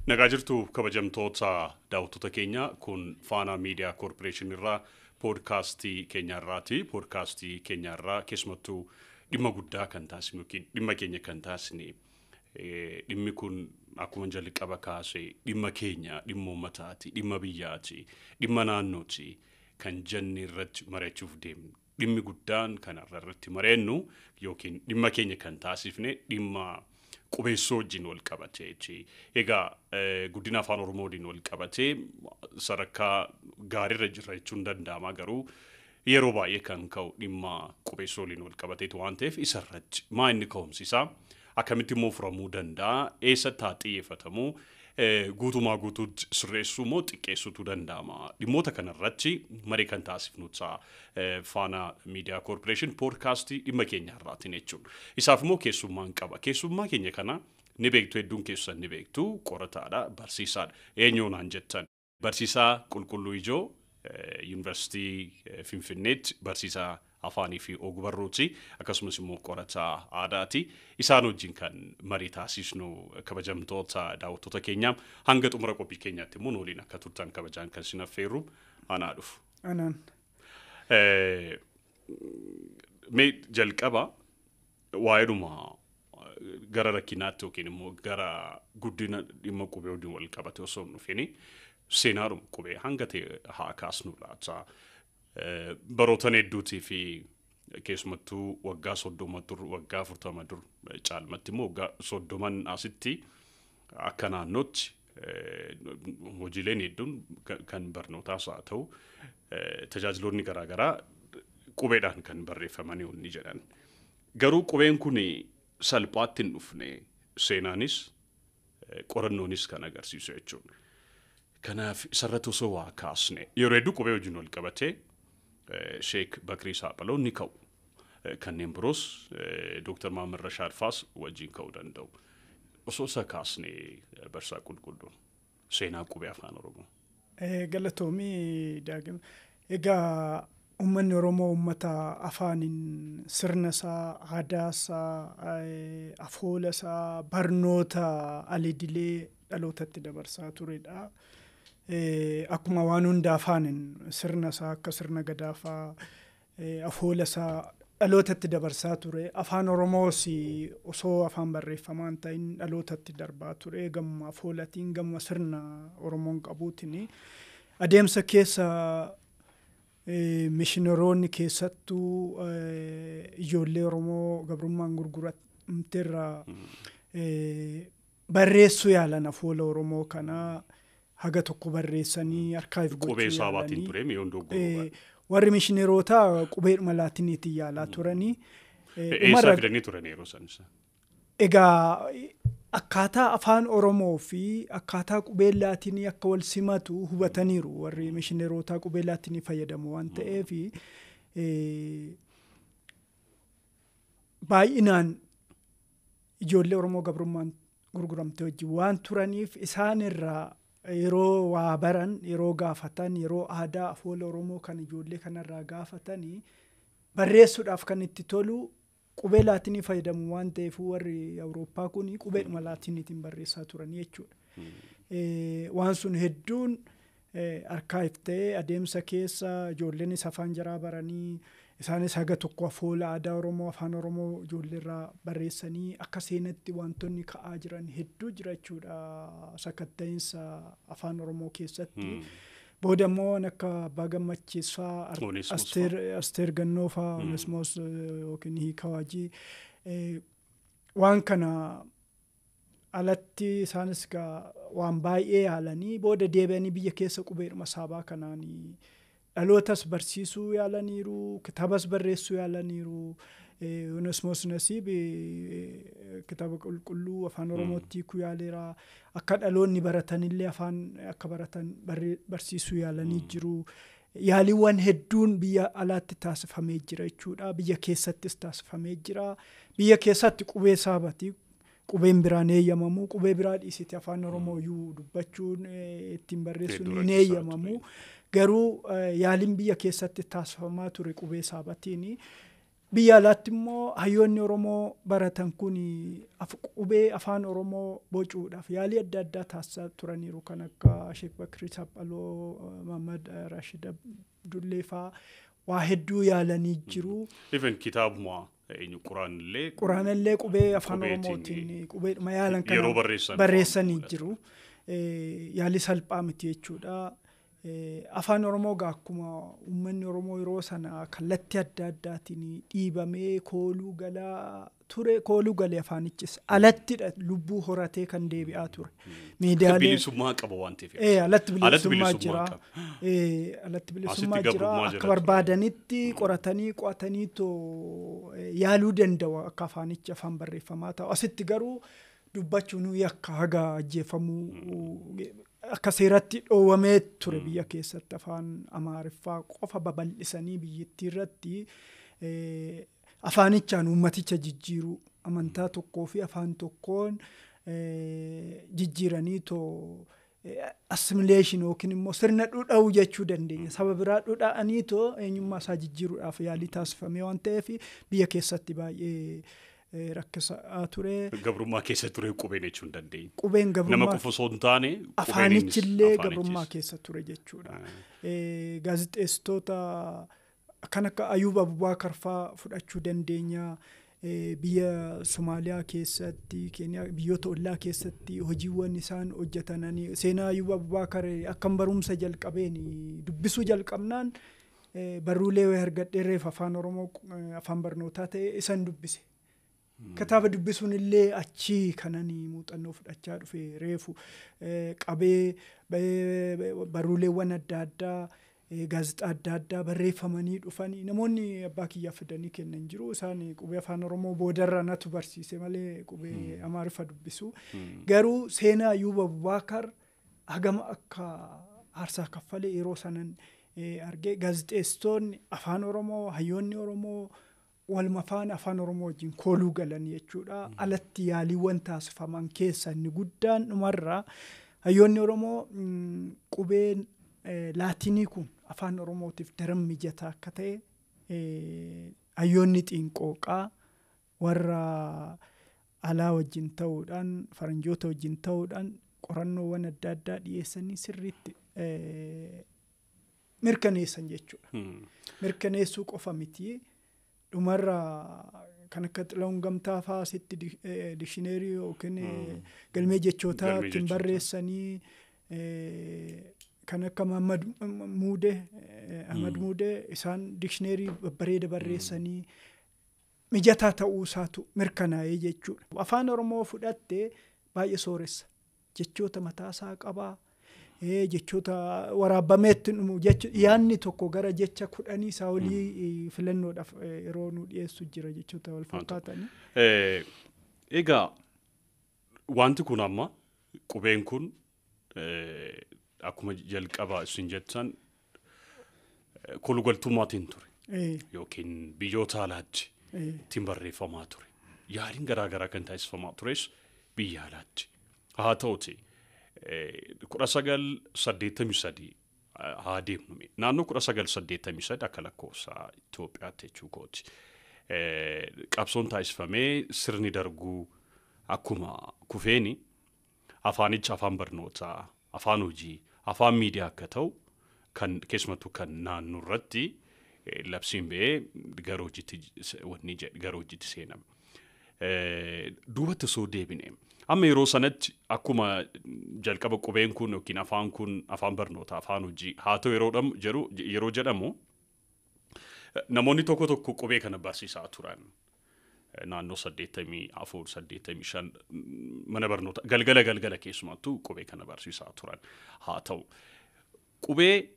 Nagaa jirtu kabajamtoota daawwattoota keenya, kun Faanaa Miidiyaa Koorporeeshinii irraa poodkaastii keenyarraati. Poodkaastii keenyarraa keessumattuu dhimma guddaa kan taasisnu yookiin dhimma keenya kan taasisne, dhimmi kun akkuma jalqaba kaasee dhimma keenya, dhimma uummataati, dhimma biyyaati, dhimma naannooti kan jenne irratti mari'achuuf deemnu. Dhimmi guddaan kanarra irratti mari'annu yookiin dhimma keenya kan taasifne dhimma qubeessoo wajjin wal qabateeti. Egaa guddina afaan Oromoo waliin wal qabatee sadarkaa gaariirra jirra jechuun danda'ama, garuu yeroo baay'ee kan ka'u dhimma qubeessoo waliin wal qabateetu waan ta'eef, isarratti maa inni ka'umsi isaa, akkamitti immoo furamuu danda'a, eessatti haa xiyyeeffatamu, guutumaa guutuutti sirreessuu moo xiqqeessuutu danda'ama? Dhimmoota kanarratti marii kan taasifnu ta'a Faanaa Miidiyaa Koorporeeshin poodkaastii dhimma keenya har'aatiin jechuudha. Isaaf immoo keessummaan qaba. Keessummaa keenya kana ni beektu, hedduun keessan ni beektu, qorataadha, barsiisaadha. Eenyuu naan jettan? Barsiisaa Qulqulluu Ijoo, Yuunivarsiitii Finfinneetti barsiisaa afaanii fi ogbarruuti, akkasumas immoo qorataa aadaati. Isaan wajjin kan marii taasisnu, kabajamtoota daawwattoota keenyaa, hanga xumura qophii keenyaatti immoo nu waliin akka turtan kabajaan kan isin affeerru. Anaa dhufu. Anaan. Mee jalqaba waa'eedhuma gara rakkinaatti yookiin immoo gara guddina dhimma qubee wajjin wal qabate osoo hin dhufini, seenaadhuma qubee hanga ta'e haa kaasnu laata. Barootan hedduutii fi keessumattuu waggaa 30 dur, waggaa 40 dur, caalmatti immoo waggaa 30n asitti akka naannootti hojiileen hedduun kan barnootaas haa ta'u tajaajiloonni garaagaraa qubeedhaan kan barreeffamanii ni jedhan. Garuu qubeen kun salphaatti hin dhufne, seenaanis qorannoonis kan agarsiisu jechuudha. Kanaaf isarratti osoo waa kaasne, yeroo hedduu qubee wajjin wal qabatee Sheek Bakrii Saaphaloo ni ka'u. Kanneen biroos Dooktar Mahammad Rashaad faas wajjin ka'uu danda'u. Osoo isa kaasne, barsiisaa Qulqulluu, seenaa qubee afaan Oromoo. Galatoomii, Daagim. Egaa uummanni Oromoo uummata afaaniin sirna isaa, aadaa isaa, afoola isaa, barnoota alidilee dhalootatti dabarsaa turedha. Akkuma waan hunda afaaniin sirna isaa akka sirna gadaafaa, afoola isaa dhalootatti dabarsaa ture. Afaan Oromoos osoo afaan barreeffamaa hin ta'in dhalootatti darbaa ture. Gamuma afoolatiin, gamuma sirna Oromoon qabuutiin. Adeemsa keessa mishineroonni keessattuu ijoollee Oromoo gabrummaan gurguramteerraa barreessuu yaalan, afoola Oromoo kanaa haga tokko barreessanii archive gochuu Qubee saabaatiin ture mi'oon dogoggoruu. Warri mishinerootaa qubeedhuma laatiniitiin yaalaa turanii. Eessaa fidanii turan yeroo sanis? Egaa akkaataa afaan Oromoo fi akkaataa qubeen laatinii akka wal simatu hubataniiru. Warri mishinerootaa qubee laatinii fayyadamu waan ta'eef, baay'inaan ijoollee Oromoo gabrummaan gurguramte wajjin waan turaniif, isaan irraa yeroo waa baran, yeroo gaafatan, yeroo aadaa afoola Oromoo kan ijoollee kanarraa gaafatanii barreessuudhaaf kan itti tolu qubee laatinii fayyadamu waan ta'eef, warri Awurooppaa kun qubeedhuma laatiniitiin barreessaa turanii jechuudha. Waan sun hedduun archive ta'ee adeemsa keessa ijoolleenis afaan jaraa baranii, isaanis haga tokko afoola aadaa Oromoo, afaan Oromoo ijoolleerraa barreessanii akka seenatti wantoonni ka'aa jiran hedduu jira jechuudha sakatta'insa afaan Oromoo keessatti. Booda immoo akka Abbaa Gammachiisaa, Asteer Gannoofaa, Onesmoos yookiin Hiikawaajii waan kana alatti isaanis waan baay'ee yaalanii, booda deebi'anii biyya keessa qubeedhuma saabaa kanaanii dhalootas barsiisuu yaalaniiru, kitaabas barreessuu yaalaniiru. Onesmoos Nasiib kitaaba qulqulluu afaan Oromootti hiikuu yaaleera. Akka dhaloonni baratanillee afaan akka baratan barsiisuu yaalanii jiru. Yaaliiwwan hedduun biyya alaatti taasifamee jira jechuudha. Biyya keessattis taasifamee jira. Biyya keessatti qubee saabati. Qubeen biraan eeyyamamu. Qubee biraa dhiisite afaan Oromoo iyyuu dubbachuun, ittiin barreessuun hin eeyyamamu. Garuu yaaliin biyya keessatti taasifamaa ture qubee saabatiin. Biyya alaatti immoo hayyoonni Oromoo baratan kun qubee afaan Oromoo bocuudhaaf yaalii adda addaa taasisaa turaniiru, kan akka Sheek Bakrii Saphaloo, Muhammad Rashid Abdullee fa'aa waa hedduu yaalanii jiru. Even kitaabuma Quraanillee Quraanillee qubee afaan Oromootiin qubeedhuma yaalan kana barreessanii jiru. Yaalii salphaa miti jechuudha. Afaan Oromoo gaa akkuma uummanni Oromoo yeroo sana kallattii adda addaatiin dhiibamee kooluu galaa ture, kooluu galee afaanichis alattidha lubbuu horatee kan deebi'aa ture. Miidiyaalee bilisummaa qaba waan ta'eef. Alatti bilisummaa jira. Alatti bilisummaa jira. Akka barbaadanitti qoratanii qo'atanii too yaaluu danda'u akka afaanichi afaan barreeffamaa ta'u. Asitti garuu dubbachuun yakka haga ajjeefamuu akka seeratti dhoowwamee ture biyya keessatti afaan Amaariffaa qofa babal'isanii biyyattii irratti afaanichaan uummaticha jijjiiruu, amantaa tokkoo fi afaan tokkoon jijjiiranii too assimilation yookiin immoo sirna dhudha'uu jechuu dandeenya. Saba biraa dhudha'anii too eenyummaa isaa jijjiiruudhaaf yaalii taasifamee waan ta'eef biyya keessatti baay'ee rakkisaa ture. Gabrummaa keessa ture qubeen jechuu hin dandeenye. Qubeen gabrummaa. Nama qofa osoo hin taane afaanichillee gabrummaa keessa ture jechuudha. Gaazexeessitoota kan akka Ayuub Abubaakar fa'aa fudhachuu dandeenya. Biyya Somaaliyaa keessatti, Keeniyaa, biyyoota ollaa keessatti hojiiwwan isaan hojjetananii seenaa Ayuub Abubaakar akkam barumsa jalqabeen dubbisuu jalqabnaan barruulee argadhee reef afaan Oromoo afaan barnootaa ta'e isan dubbise. Kitaaba dubbisuun illee achii kananii muuxannoo fudhachaa dhufe reefu qabee barruuleewwan adda addaa gaazexaa adda addaa barreeffamanii dhufanii namoonni abbaa kiyyaa fidanii kennan jiru. Isaan qubee afaan Oromoo boodarra natu barsiise malee qubee Amaariffa dubbisu. Garuu seenaa Ayuub Abubaakar hagam akka aarsaa kaffalee yeroo sanan argee gaazexeessitoonni afaan Oromoo, hayyoonni Oromoo waluma faana afaan Oromoo wajjin kooluu galan jechuudha. Alatti yaaliiwwan taasifaman keessa inni guddaan dhumarraa hayyoonni Oromoo qubeen laatinii kun afaan Oromootiif daran mijataa akka ta'e hayyoonni xiinqooqaa warra alaa wajjin ta'uudhaan, faranjoota wajjin ta'uudhaan qorannoowwan adda addaa dhiyeessanii sirriitti mirkaneessan jechuudha. Mirkaneessuu qofa miti. Dhumarra kan akka Xilahuun Gamtaa fa'aa asitti dikshineerii yookiin galmee jechootaa ittiin barreessanii kan akka Muhammad Muudee, Ahmad Muudee isaan dikshineerii babbareeda barreessanii mijataa ta'uu isaatu mirkanaa'ee jechuudha. Afaan Oromoo fudhattee baay'ee sooressa. Jechoota mataasaa qabaa. Jechoota waraabameetti dhumu yaadni tokko gara jecha 10 isaa olii filannoodhaaf yeroo nu dhiyeessu jira jechoota wal fakkaatanii. Egaa wanti kun amma qubeen kun akkuma jalqaba isin jettan kolugaltummaatiin ture yookiin biyyoota alaatti ittiin barreeffamaa ture. Yaaliin garaagaraa kan taasifamaa tures biyya alaatti. Haa ta'uti 1983 haa deemnu. Naannoo 1983 akka lakkoofsa Itoophiyaatti jechuu kooti. Qabsoon taasifamee sirni darguu akkuma kufeeni afaanicha afaan barnootaa, afaan hojii, afaan miidiyaa akka ta'u kan keessumattuu kan naannoo irratti labsiin ba'ee gara hojiitti wanni jedhe gara hojiitti seename. Duubatti osoo deebine amma yeroo sanatti akkuma jalqaba qubeen kun yookiin afaan kun afaan barnootaa, afaan hojii haa ta'u yeroo jedhamu namoonni tokko tokko qubee kana barsiisaa turan. Naannoo 84, 85 mana barnoota galgala galgala keessumattuu qubee kana barsiisaa turan. Haa ta'u qubee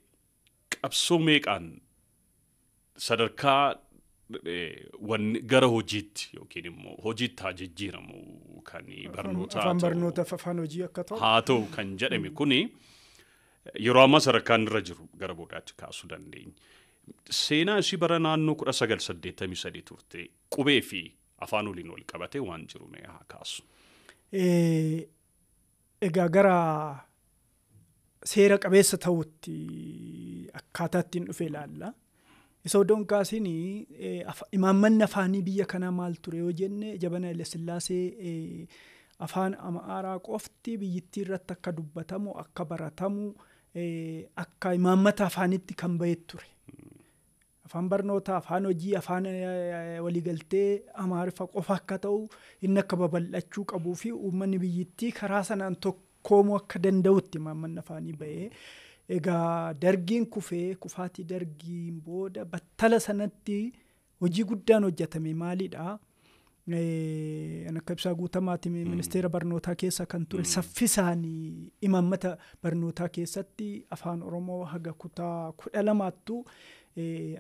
qabsoo meeqaan sadarkaa gara hojiitti yookiin immoo hojiitti haa jijjiiramu kan barnootaa afaan barnootaaf afaan hojii akka ta'u haa ta'u kan jedhame kuni yeroo ammaa sadarkaan irra jiru gara boodaatti kaasuu dandeenya. Seenaa ishii bara naannoo 1983 turte qubee fi afaan waliin wal qabate waan jiru mee haa kaasu. Egaa gara seera qabeessa ta'utti akkaataa ittiin dhufe ilaalla. Isa odoon kaasiin imaammanni afaanii biyya kanaa maal ture yoo jenne jabana Haile Sillaasee afaan Amaaraa qofti biyyittii irratti akka dubbatamu, akka baratamu, akka imaammata afaanitti kan bahe ture. Afaan barnootaa, afaan hojii, afaan waliigaltee Amaariffa qofa akka ta'u inni akka babal'achuu qabuu fi uummanni biyyittii karaa sanaan tokkoomuu akka danda'utti imaammanni afaanii bahee. Egaa dargiin kufee kufaatii dargiin booda battala sanatti hojii guddaan hojjetame maalidha? Akka Ibsaa Guutamaati ministeera barnootaa keessa kan ture saffisaan imaammata barnootaa keessatti afaan Oromoo haga kutaa 12ttu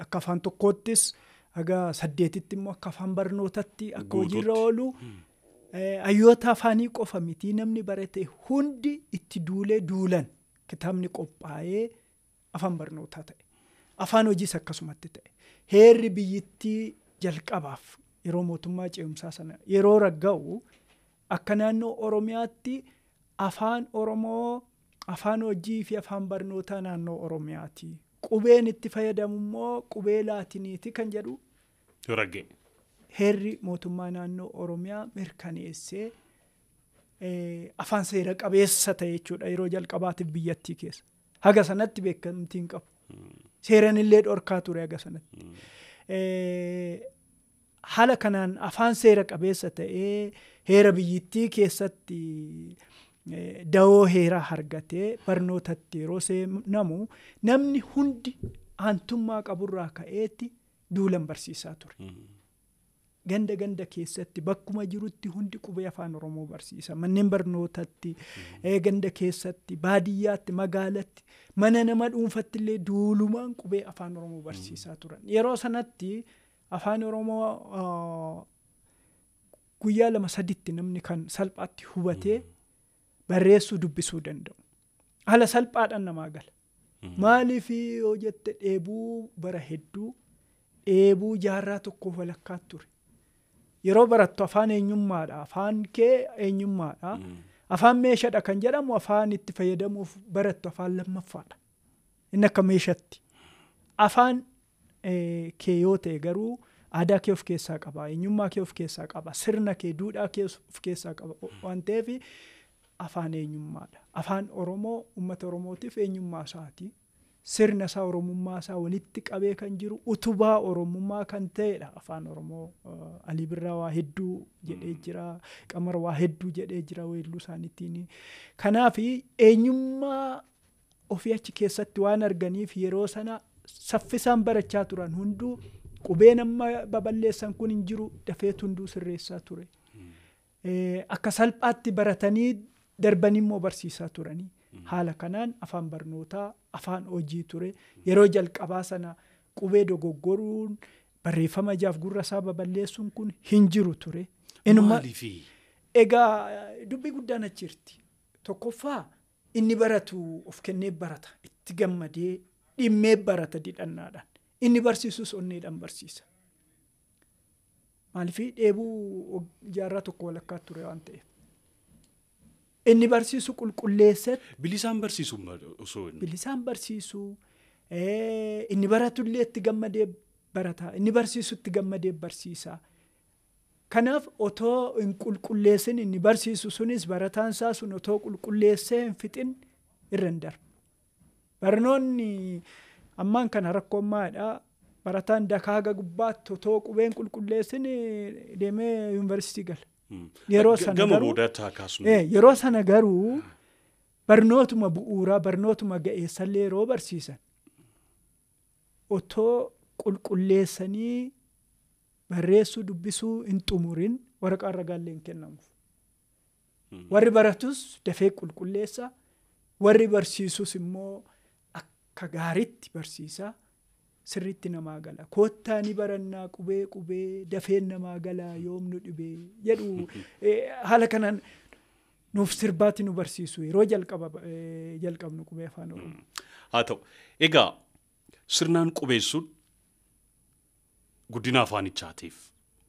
akka afaan tokkoottis haga 8tti immoo akka afaan barnootatti akka hojiirra oolu hayyoota afaanii qofa miti namni barate hundi itti duulee duulan. Kitaabni qophaa'ee afaan barnootaa ta'e. Afaan hojiis akkasumatti ta'e. Heerri biyyittii jalqabaaf yeroo mootummaa ce'umsaa sana yeroo ragga'u akka naannoo Oromiyaatti afaan Oromoo afaan hojii fi afaan barnootaa naannoo Oromiyaati. Qubeen itti fayyadamu immoo qubee laatiniiti kan jedhu. Ragga'e. Heerri mootummaa naannoo Oromiyaa mirkaneessee afaan seera qabeessa ta'e jechuudha yeroo jalqabaatiif biyyattii keessa. Haga sanatti beekamtii hin qabu. Seeraan illee dhorkaa ture haga sanatti. Haala kanaan afaan seera qabeessa ta'ee heera biyyittii keessatti dawoo heeraa argatee barnootatti yeroo seenamu namni hundi aantummaa qaburraa ka'eetti duulan barsiisaa ture. Ganda ganda keessatti bakkuma jirutti hundi qubee afaan Oromoo barsiisa. Manneen barnootatti, ganda keessatti, baadiyyaatti, magaalatti, mana nama dhuunfatti illee duulumaan qubee afaan Oromoo barsiisaa turan. Yeroo sanatti afaan Oromoo guyyaa 2-3tti namni kan salphaatti hubatee barreessuu dubbisuu danda'u. Haala salphaadhaan namaa gala. Maaliif yoo jette dheebuu bara hedduu dheebuu jaarraa tokkoof walakkaa ture. Yeroo barattu afaan eenyummaadha. Afaan kee eenyummaadha. Afaan meeshaadha kan jedhamu afaan itti fayyadamuuf barattu afaan lammaffaadha. Inni akka meeshaatti. Afaan kee yoo ta'e garuu aadaa kee of keessaa qaba, eenyummaa kee of keessaa qaba, sirna kee, duudhaa kee of keessaa qaba waan ta'eef afaan eenyummaadha. Afaan Oromoo uummata Oromootiif eenyummaa isaati. Sirna isaa Oromummaa isaa walitti qabee kan jiru utubaa Oromummaa kan ta'edha. Afaan Oromoo Alii Birraa waa hedduu jedhee jira, Qamar waa hedduu jedhee jira weelluu isaaniitiin. Kanaaf eenyummaa ofii achi keessatti waan arganiif yeroo sana saffisaan barachaa turan hunduu qubeen amma baballeessan kun hin jiru dafeet hunduu sirreessaa ture. Akka salphaatti baratanii darbanii immoo barsiisaa turanii. Haala kanaan afaan barnootaa afaan hojii ture. Yeroo jalqabaa sana qubee dogoggoruun barreeffama ijaaf gurra isaa baballeessuun kun hin jiru ture. Maaliifi? Egaa dubbii guddaan achi jirti. Tokkoffaa inni baratu of kennee barata. Itti gammadee dhimmee barata didhannaadhaan. Inni barsiisus onneedhaan barsiisa. Maaliifii dheebuu jaarraa tokko walakkaa ture waan ta'eef. Inni barsiisu qulqulleessee. Bilisaan barsiisu osoo inni. Bilisaan barsiisu. Inni baratullee itti gammadee barata. Inni barsiisu itti gammadee barsiisa. Kanaaf otoo hin qulqulleessin inni barsiisu sunis barataan isaa sun otoo qulqulleessee hin fixin irra hin darbu. Barnoonni ammaan kana rakkoon maalidha? Barataan dakaa haga gubbaatti otoo qubeen qulqulleessin deemee yuunivarsiitii gala. Yeroo sana garuu yeroo sana garuu barnootuma bu'uuraa barnootuma ga'eessallee yeroo barsiisan otoo qulqulleessanii barreessuu dubbisuu hin xumurin waraqaan ragaallee hin kennamuuf. Warri baratus dafee qulqulleessa, warri barsiisus immoo akka gaariitti barsiisa. Sirriitti namaa gala. Koottaa ni barannaa qubee qubee dafeen namaa gala yoom nu dhibee jedhu haala kanaan nuuf sirbaatti nu barsiisu yeroo jalqabnu qubee afaan Oromoo. Haa ta'u egaa sirnaan qubeessuun guddina afaanichaatiif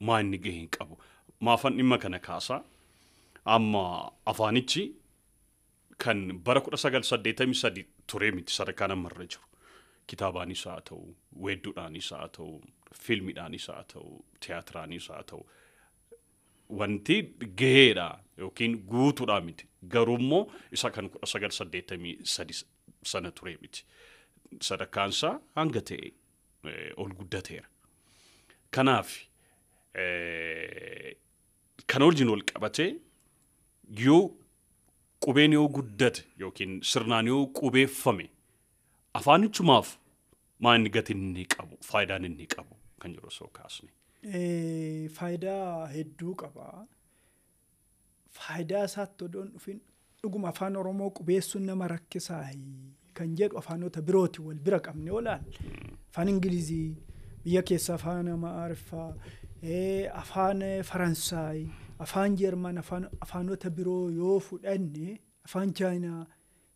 maa inni gahee hin qabu. Maafan dhimma kana kaasaa amma afaanichi kan bara 1983 ture miti sadarkaa namarra jiru. Kitaabaanis haa ta'u, weedduudhaanis haa ta'u, fiilmiidhaanis haa ta'u, tiyaatiraanis haa ta'u, wanti gaheedha yookiin guutuudha miti. Garuummoo isa kan 1983 sana ture miti. Sadarkaansaa hanga ta'e ol guddateera. Kanaaf kana wajjin wal qabatee yoo qubeen yoo guddate yookiin sirnaan yoo qubeeffame afaanichumaaf maa inni gatiin inni qabu, faayidaan inni qabu kan jiru osoo kaasne. Faayidaa hedduu qaba. Faayidaa isaatti odoon dhufin dhuguma afaan Oromoo qubeessuun nama rakkisaa kan jedhu afaanota birooti wal bira qabne olaal. Afaan Ingilizii, biyya keessa afaan Amaariffaa, afaan Faransaay, afaan Jeerman, afaanota biroo yoo fudhanne afaan Chaayinaa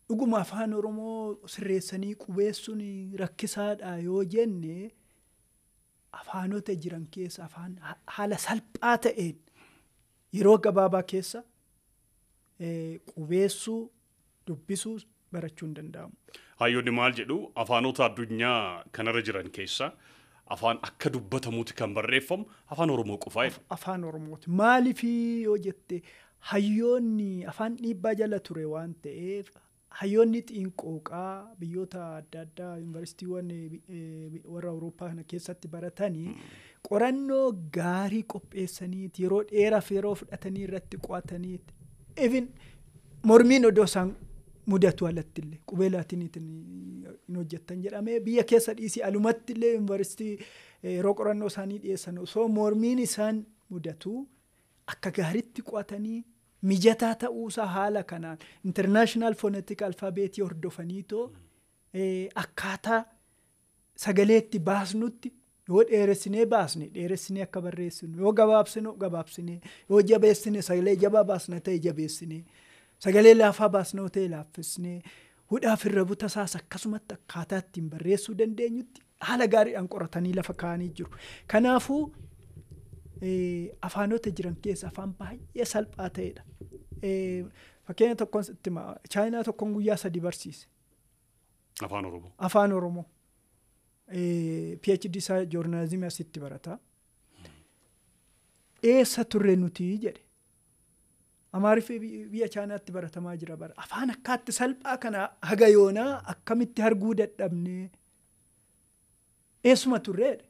dhuguma afaan Oromoo sirreessanii qubeessuun rakkisaadha yoo jenne afaanota jiran keessa afaan haala salphaa ta'een yeroo gabaabaa keessa qubeessuu, dubbisuu barachuu hin danda'amu. Hayyoonni maal jedhu afaanota addunyaa kanarra jiran keessa afaan akka dubbatamuuti kan barreeffamu afaan Oromoo qofaa jedhu. Afaan Oromooti. Maaliif yoo jette hayyoonni afaan dhiibbaa jala ture waan ta'eef hayyoonni xiinqooqaa biyyoota adda addaa yuunivarsiitiiwwan warra Awurooppaa kana keessatti baratanii qorannoo gaarii qopheessaniiti yeroo dheeraaf yeroo fudhatanii irratti qo'ataniiti. Even mormiin odoo isaan mudatu alatti illee qubee laatiniitiin hin hojjettan jedhamee biyya keessa dhiisii alumatti illee yuunivarsiitii yeroo qorannoo isaanii dhiyeessan osoo mormiin isaan mudatu akka gaariitti qo'atanii mijataa ta'uusaa haala kanaan international phonetic alphabeetii hordofaniitoo akkaataa sagaleetti baasnutti yoo dheeressinee baasne dheeressinee akka barreessinu yoo gabaabsinu gabaabsinee yoo jabeessine sagalee jabaa baasna ta'e jabeessinee sagalee laafaa baasna ta'e laaffisnee hudhaaf irra butasaas akkasumatti akkaataa ittiin barreessuu dandeenyutti haala gaariidhaan qoratanii lafa kaa'anii jiru. Kanaafuu afaanota jiran keessa afaan baay'ee salphaa ta'edha. Fakkeenya tokkoon itti himaa Chaayinaa tokkoon guyyaa 3 barsiise. Afaan Oromoo. Afaan Oromoo. PhD isaa joornaalizimii asitti barata. Eessa turre nuti jedhe. Amaariffi biyya Chaayinaatti baratamaa jira bara. Afaan akkaatti salphaa kana haga yoonaa akkamitti arguu dadhabne eessuma turreedha.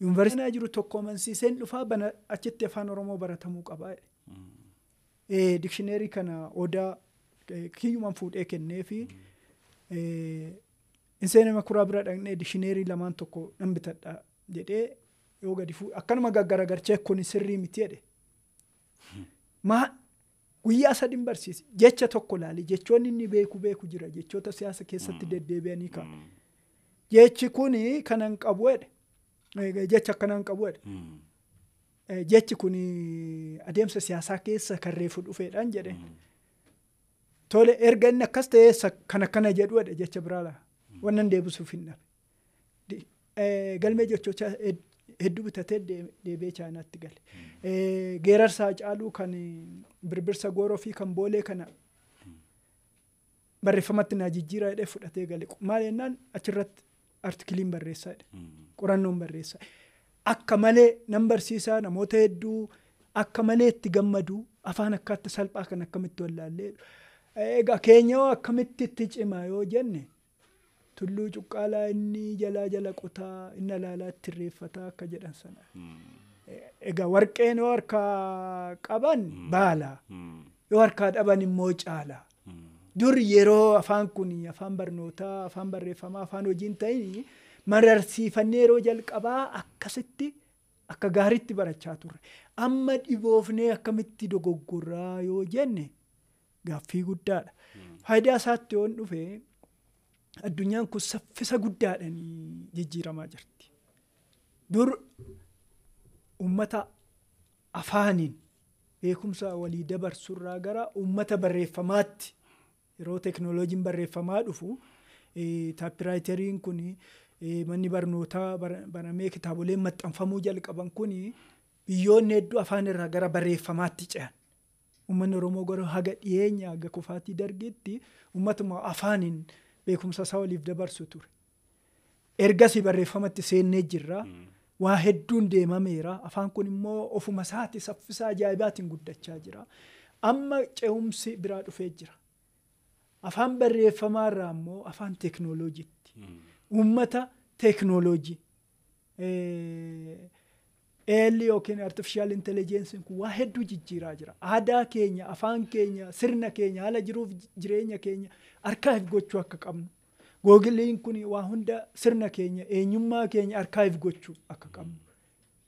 Yuunivarsiitii jiru tokko amansiiseen dhufaa bana achitti afaan Oromoo baratamuu qaba. Dikshineerii kana odaa kiyyumaan fuudhee kenneefi inseenama kuraa bira dhaqnee dikshineerii lamaan tokko nan bitadha jedhee yoo gadi fuudhe akkanuma gaggaragarchee kun sirrii miti jedhe. Maa guyyaa 3 barsiise jecha tokko laali jechoonni inni beeku beeku jira jechoota siyaasa keessatti deddeebi'anii kaa'u. Jechi kuni kanan qabu jedhe. Jecha akkanaan qabu jedhe. Jechi kun adeemsa siyaasaa keessa kan reefu dhufeedhaan jedhe. Tole erga inni akkas ta'e kan akkana jedhu jedhe jecha biraa laa. Wannan deebisuuf hin dhabe. Galmee jechoota hedduu bitatee deebi'ee Chaayinaatti gale. Geerarsaa Caaluu kan birbirsa gooroo fi kan boolee kana barreeffamatti naa jijjiiraa jedhee fudhatee gale. Maal jennaan achirratti artikiliin barreessaa jedhe. Qorannoon barreessaa. Akka malee nan barsiisaa namoota hedduu akka malee itti gammadu afaan akkaatti salphaa kan akkamitti wallaallee. Egaa keenya hoo akkamitti itti cima yoo jenne tulluu cuqqaalaa inni jalaa jala qotaa inni alaalaa itti irreeffataa akka jedhan sana. Egaa warqeen yoo harkaa qaban baala. Yoo harkaa dhaban immoo caala. Dur yeroo afaan kun afaan barnootaa, afaan barreeffamaa, afaan hojii hin ta'in mararsiifannee yeroo jalqabaa akkasitti akka gaariitti barachaa turre. Amma dhiboofnee akkamitti dogoggorraa yoo jenne gaaffii guddaadha. Faayidaa isaatti yoon dhufe addunyaan kun saffisa guddaadhaan jijjiiramaa jirti. Dur uummata afaaniin beekumsa walii dabarsurraa gara uummata barreeffamaatti yeroo teeknooloojiin barreeffamaa dhufu taappiraayiteriin kun manni barnootaa banamee kitaaboleen maxxanfamuu jalqaban kun biyyoonni hedduu afaan irraa gara barreeffamaatti ce'an. Uummanni Oromoo gara haga dhiyeenya haga kufaatii dargiitti uummatuma afaaniin beekumsa isaa waliif dabarsu ture. Ergasii barreeffamatti seennee jirra. Waa hedduun deemameera. Afaan kun immoo ofuma isaati saffisa ajaa'ibaatiin guddachaa jira. Amma ce'umsi biraa dhufee jira. Afaan barreeffamaa irraa immoo afaan teeknooloojiitti. Uummata teeknooloojii. AI yookiin artificial intelligence kun waa hedduu jijjiiraa jira. Aadaa keenya, afaan keenya, sirna keenya, haala jiruuf jireenya keenya archive gochuu akka qabnu. Googiliin kun waa hunda sirna keenya, eenyummaa keenya archive gochuu akka qabnu.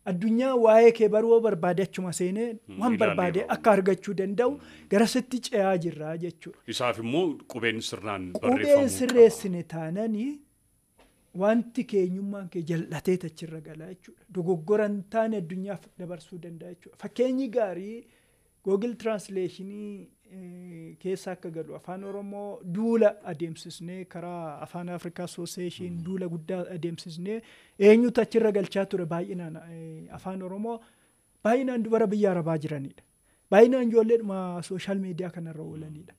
Addunyaa waa'ee kee baruu barbaade achuma seenee waan barbaade akka argachuu danda'u garasitti ce'aa jirra jechuudha. Isaaf immoo qubeen sirnaan barreeffamuu Qubeen sirreessine taananii wanti keenyummaan kee jal'atee achirra gala jechuudha. Dogoggora hin taane addunyaaf dabarsuu danda'a jechuudha. Fakkeenyi gaarii Google Translationii keessa akka galu afaan Oromoo duula adeemsisnee karaa Afaan Afrikaa Association duula guddaa adeemsisnee eenyutu achirra galchaa ture baay'inaan afaan Oromoo baay'inaan dubara biyya Arabaa jiranidha. Baay'inaan ijoolleedhuma social media kanarra oolanidha.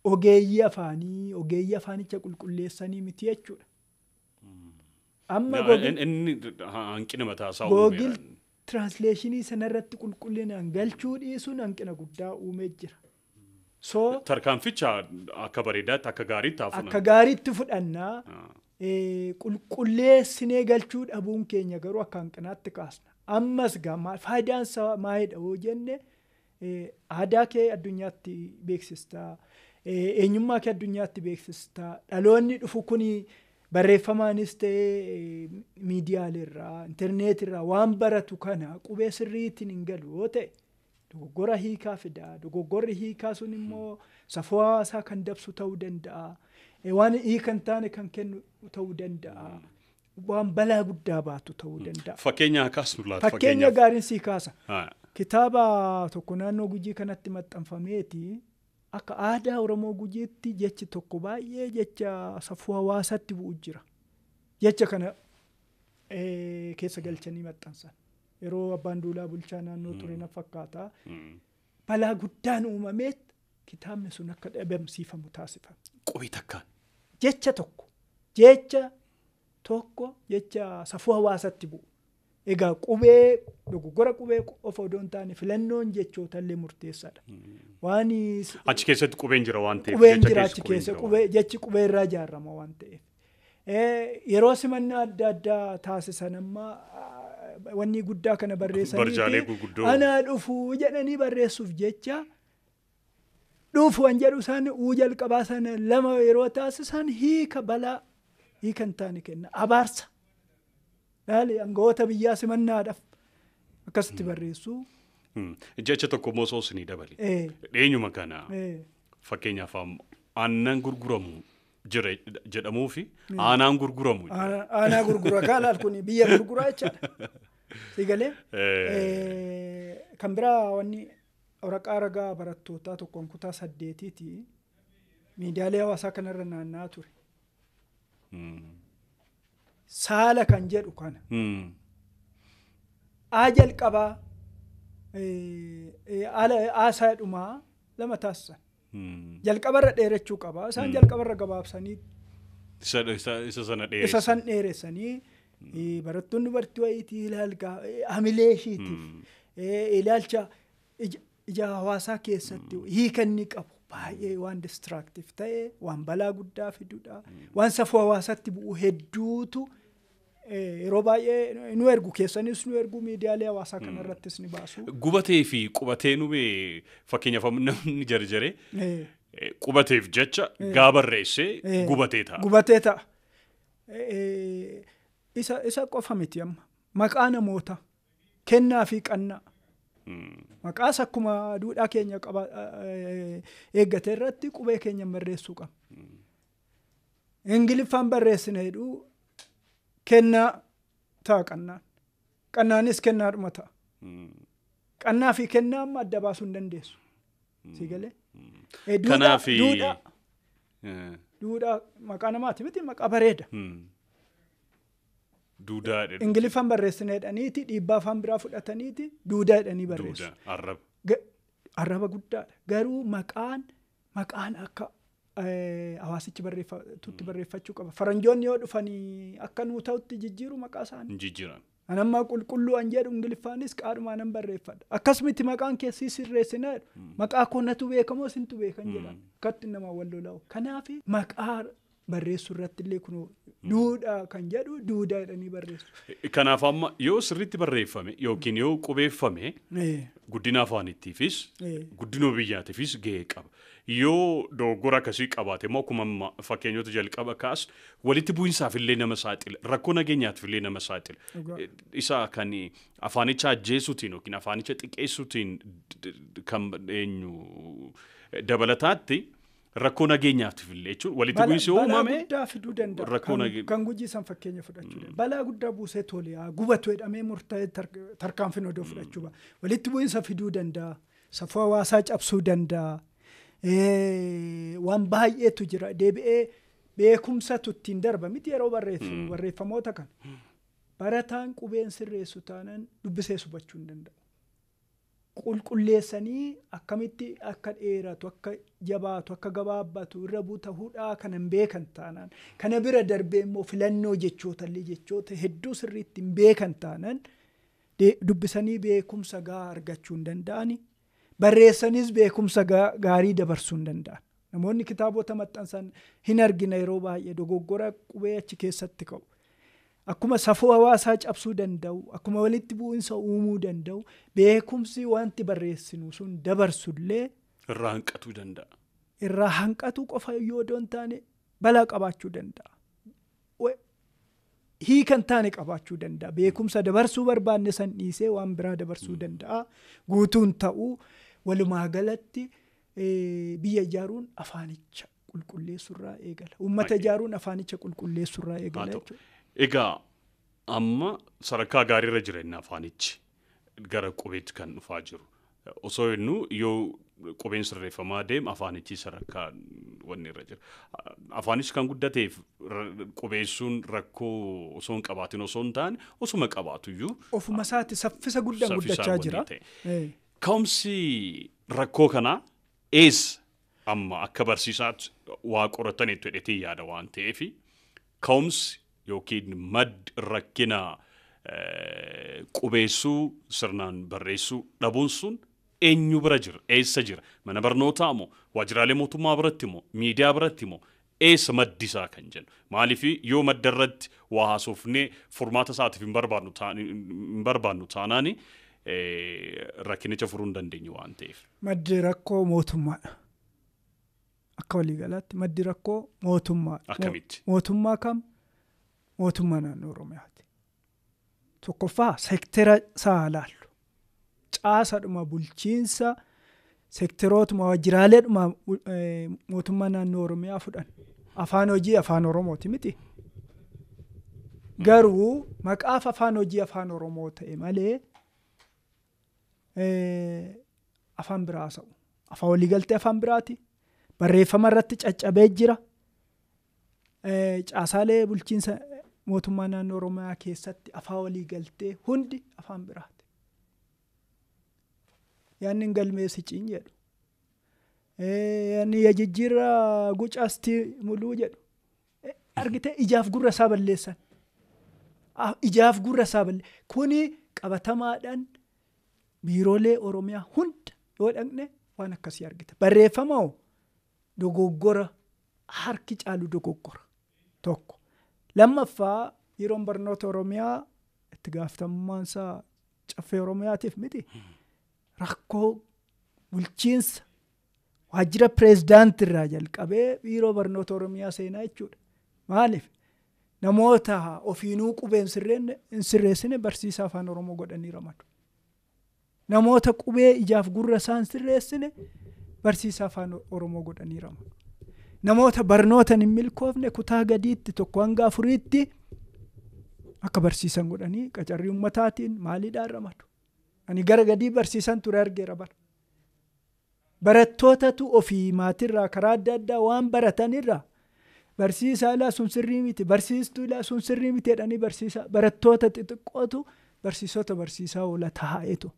Ogeeyyii afaanii, ogeeyyii afaanicha qulqulleessanii miti jechuudha. Amma inni hanqina mataa isaa Google Translationii sanarratti qulqullinaan galchuu dhiisuun hanqina guddaa uumee jira. So tarkaanficha akka bareedaatti akka gaariitti haa fudhannu. Akka gaariitti fudhannaa qulqulleessinee galchuu dhabuun keenya garuu akka hanqinaatti kaasna. Ammas gaa faayidaan isaa maalidha yoo jenne aadaa kee addunyaatti beeksistaa, eenyummaa kee addunyaatti beeksistaa, dhaloonni dhufu kuni barreeffamaanis ta'ee miidiyaaleerraa, intarneetirraa waan baratu kana qubee sirriitiin hin galu yoo ta'e dogoggora hiikaa fida. Dogoggorri hiikaa sun immoo safuu hawaasaa kan dabsu ta'uu danda'a. Waan hiika hin taane kan kennu ta'uu danda'a. Waan balaa guddaa baatu ta'uu danda'a. Fakkeenya kaasnu laata? Fakkeenya gaariin sii kaasa. Kitaaba tokko naannoo Gujii kanatti maxxanfameeti. Akka aadaa Oromoo Gujiitti jechi tokko baay'ee jecha safuu hawaasaatti bu'u jira. Jecha kana keessa galchanii maxxansan. Yeroo abbaan duulaa bulchaa naannoo ture na fakkaata. Balaa guddaan uumameet kitaabni sun akka dhabamsiifamu taasifame. Qubee takkaan. Jecha tokko. Jecha tokko jecha safuu hawaasatti bu'u. Egaa qubee dogoggora qubee qofa odoo hin taane filannoon jechoota illee murteessaadha. Waan achi keessatti qubeen jira waan ta'eef. Qubeen jira achi keessa qubee jechi qubee irraa ijaarama waan ta'eef. Yeroo simannaa adda addaa taasisan amma wanni guddaa kana barreessanii anaa dhufuu jedhanii barreessuuf jecha dhufu waan jedhu isaan uu jalqabaa sana lama yeroo taasisan hiika balaa hiika hin taane kenna abaarsa. Laali aangawoota biyyaa simannaadhaaf akkasitti barreessu. Jecha tokko immoo osoo isinii dabale. Dheenyuma kana fakkeenyaaf aannan gurguramu jira jedhamuu fi aanaan gurguramu. Aanaa gurgura kaalaal kun biyya gurguraa jechaadha. Sigalee kan biraa wanni waraqaa ragaa barattootaa tokkoon kutaa 8 miidiyaalee hawaasaa kanarra naanna'aa ture. Saala kan jedhu kana. A jalqabaa aasaa dhumaa lama taasisan. Jalqabarra dheerachuu qaba. Isaan jalqabarra gabaabsanii isa sana dheeressan. Isa san dheeressanii barattoonni dubartii wayiitii ilaalcha hamilee ishiitiif ilaalcha ija hawaasaa keessatti hiika inni qabu baay'ee waan distractive ta'e waan balaa guddaa fidudha. Waan safuu hawaasaatti bu'u hedduutu yeroo baay'ee nu ergu keessanis nu ergu miidiyaalee hawaasaa kanarrattis ni baasu. Gubatee fi qubatee nube fakkeenyaaf namni jarjaree qubateef jecha gaa barreessee gubatee ta'a. Gubatee ta'a. Isa qofa miti amma maqaa namoota kennaa fi qannaa. Maqaas akkuma duudhaa keenya qaba eeggate irratti qubee keenya barreessuu qabna. Ingiliffaan barreessine jedhu kennaa ta'a qannaan. Qannaanis kennaadhuma ta'a. Qannaa fi kennaa amma adda baasuu hin dandeessu. Si galee? Kanaaf duudhaa maqaa namaati miti maqaa bareeda. Duudaa jedhani. Ingiliffaan barreessine jedhaniiti dhiibbaa afaan biraa fudhataniiti duudaa jedhanii barreessu. Arraba. Arraba guddaadha. Garuu maqaan akka Hawaasichi barreeffatutti barreeffachuu qaba. Faranjoonni yoo dhufanii akka nuu ta'utti jijjiiru maqaa isaanii. Jijjiiran. Anammaa qulqulluu an jedhu Ingiliffaanis qaadhumaa nan barreeffadha. Akkasumatti maqaan keessi sirreessinaa jedhu. Maqaa koo natu beekamoo sintu beekan jedhan. Akkatti nama wal lola'u. Kanaaf maqaa barreessuu irratti illee kunoo duudhaa kan jedhu duudaa jedhanii barreessu. Kanaaf amma yoo sirriitti barreeffame yookiin yoo qubeeffame guddina afaanittiifis guddina biyyaatiifis gahee qaba. Yoo dogoggora akkasii qabaate immoo akkuma amma fakkeenyota jalqaba kaas walitti bu'iinsaaf illee nama saaxila, rakkoo nageenyaatiif illee nama saaxila. Isa kan afaanicha ajjeesuutiin yookiin afaanicha xiqqeessuutiin kan eenyu dabalataatti rakkoo nageenyaatiif illee jechuun walitti bu'iinsi yoo uumame balaa guddaa fiduu danda'a. Kan Gujii san fakkeenya fudhachuu danda'a. Balaa guddaa buusee tole haa gubatu jedhamee murtaa'ee tarkaanfiin odoo fudhachuu ba'a. Walitti bu'iinsa fiduu danda'a. Safuu hawaasaa cabsuu danda'a. Waan baay'eetu jira. Deebi'ee beekumsatu ittiin darba miti yeroo barreeffamu barreeffamoota kana. Barataan qubeen sirreessu taanaan dubbisee hubachuu hin danda'u. Qulqulleessanii akkamitti akka dheeratu, akka jabaatu, akka gabaabbatu irra buuta hudhaa kana hin beekan taanaan kana bira darbee immoo filannoo jechoota illee jechoota hedduu sirriitti hin beekan taanaan dubbisanii beekumsa gahaa argachuu hin danda'ani. Barreessanis beekumsa gaarii dabarsuu hin danda'an. Namoonni kitaabota maxxansan hin argina yeroo baay'ee dogoggora qubee achi keessatti ka'u. Akkuma safuu hawaasaa cabsuu danda'u, akkuma walitti bu'iinsa uumuu danda'u, beekumsi wanti barreessinu sun dabarsullee irraa hanqatuu danda'a. Irraa hanqatuu qofa yoo odoo hin taane balaa qabaachuu danda'a. Hiika hin taane qabaachuu danda'a. Beekumsa dabarsuu barbaanne san dhiisee waan biraa dabarsuu danda'a. Guutuun ta'uu walumaa galatti biyya ijaaruun afaanicha qulqulleessurraa eegala. Uummata ijaaruun afaanicha qulqulleessurraa eegala jechuudha. Egaa amma sadarkaa gaariirra jira inni afaanichi gara qubeetti kan dhufaa jiru. Osoo jennu yoo qubeen sirreeffamaa deema afaanichi sadarkaa wanni irra jira. Afaanichi kan guddateef qubeessuun rakkoo osoo hin qabaatin osoo hin taane osuma qabaatu iyyuu. Ofuma isaatti saffisa guddaan guddachaa jira. Ka'umsi rakkoo kanaa eessa amma akka barsiisaatti waa qorataniitu jedheetii yaada waan ta'eef ka'umsi yookiin maddi rakkina qubeessuu sirnaan barreessuu dhabuun sun eenyu bira jira? Eessa jira? Mana barnootaa moo? Waajjiraalee mootummaa biratti moo? Miidiyaa biratti moo? Eessa maddi isaa kan jennu? Maaliif yoo madda irratti waa haasofnee furmaata isaatiif hin barbaannu taanaan rakkinicha furuu hin dandeenyu waan ta'eef. Maddi rakkoo mootummaadha. Akka waliigalaatti maddi rakkoo mootummaadha. Akkamitti? Mootummaa kam? Mootummaa naannoo Oromiyaati. Tokkoffaa seektera isaa ilaallu. Caasaadhuma bulchiinsa seekterootuma waajjiraaleedhuma mootummaa naannoo Oromiyaa fudhan. Afaan hojii afaan Oromooti miti. Garuu maqaaf afaan hojii afaan Oromoo ta'e malee afaan biraa haasa'u. Afaan waliigaltee afaan biraati. Barreeffama irratti caccabee jira. Caasaalee bulchiinsa mootummaa naannoo Oromiyaa keessatti afaan waliigaltee hundi afaan biraati. Yaanni hin galmeessiciin jedhu. Yaanni yajijjiirra gucaasti muluu jedhu. Argitee ijaaf gurra isaa balleessan. Ijaaf gurra isaa balleessan. Kuni qabatamaadhaan biiroolee Oromiyaa hunda yoo dhaqne waan akkasii argita. Barreeffama hoo dogoggora harki caalu dogoggora tokko. Lammaffaa yeroon barnoota Oromiyaa itti gaafatamummaan isaa caffee Oromiyaatiif miti. Rakkoo bulchiinsa waajjira pireezidaantii irraa jalqabee biiroo barnoota Oromiyaa seenaa jechuudha. Maaliif? Namoota ofiinuu qubee hin sirreessine barsiisaa afaan Oromoo godhanii ramadu. Namoota qubee ijaaf gurra isaan sirreessine barsiisaa afaan Oromoo godhanii ramadu. Namoota barnootaan hin milkoofne kutaa gadiitti 1 hanga 4tti akka barsiisan godhanii qacarrii uummataatiin maaliidhaan ramadu. Ani gara gadii barsiisan ture argeera bara. Barattootatu ofii maatirraa karaa adda addaa waan baratanirraa barsiisaa ilaa sun sirrii miti, barsiistuu ilaa sun sirrii miti jedhanii barsiisaa barattoota xixiqqootu barsiisota barsiisaa oola taa'eetu.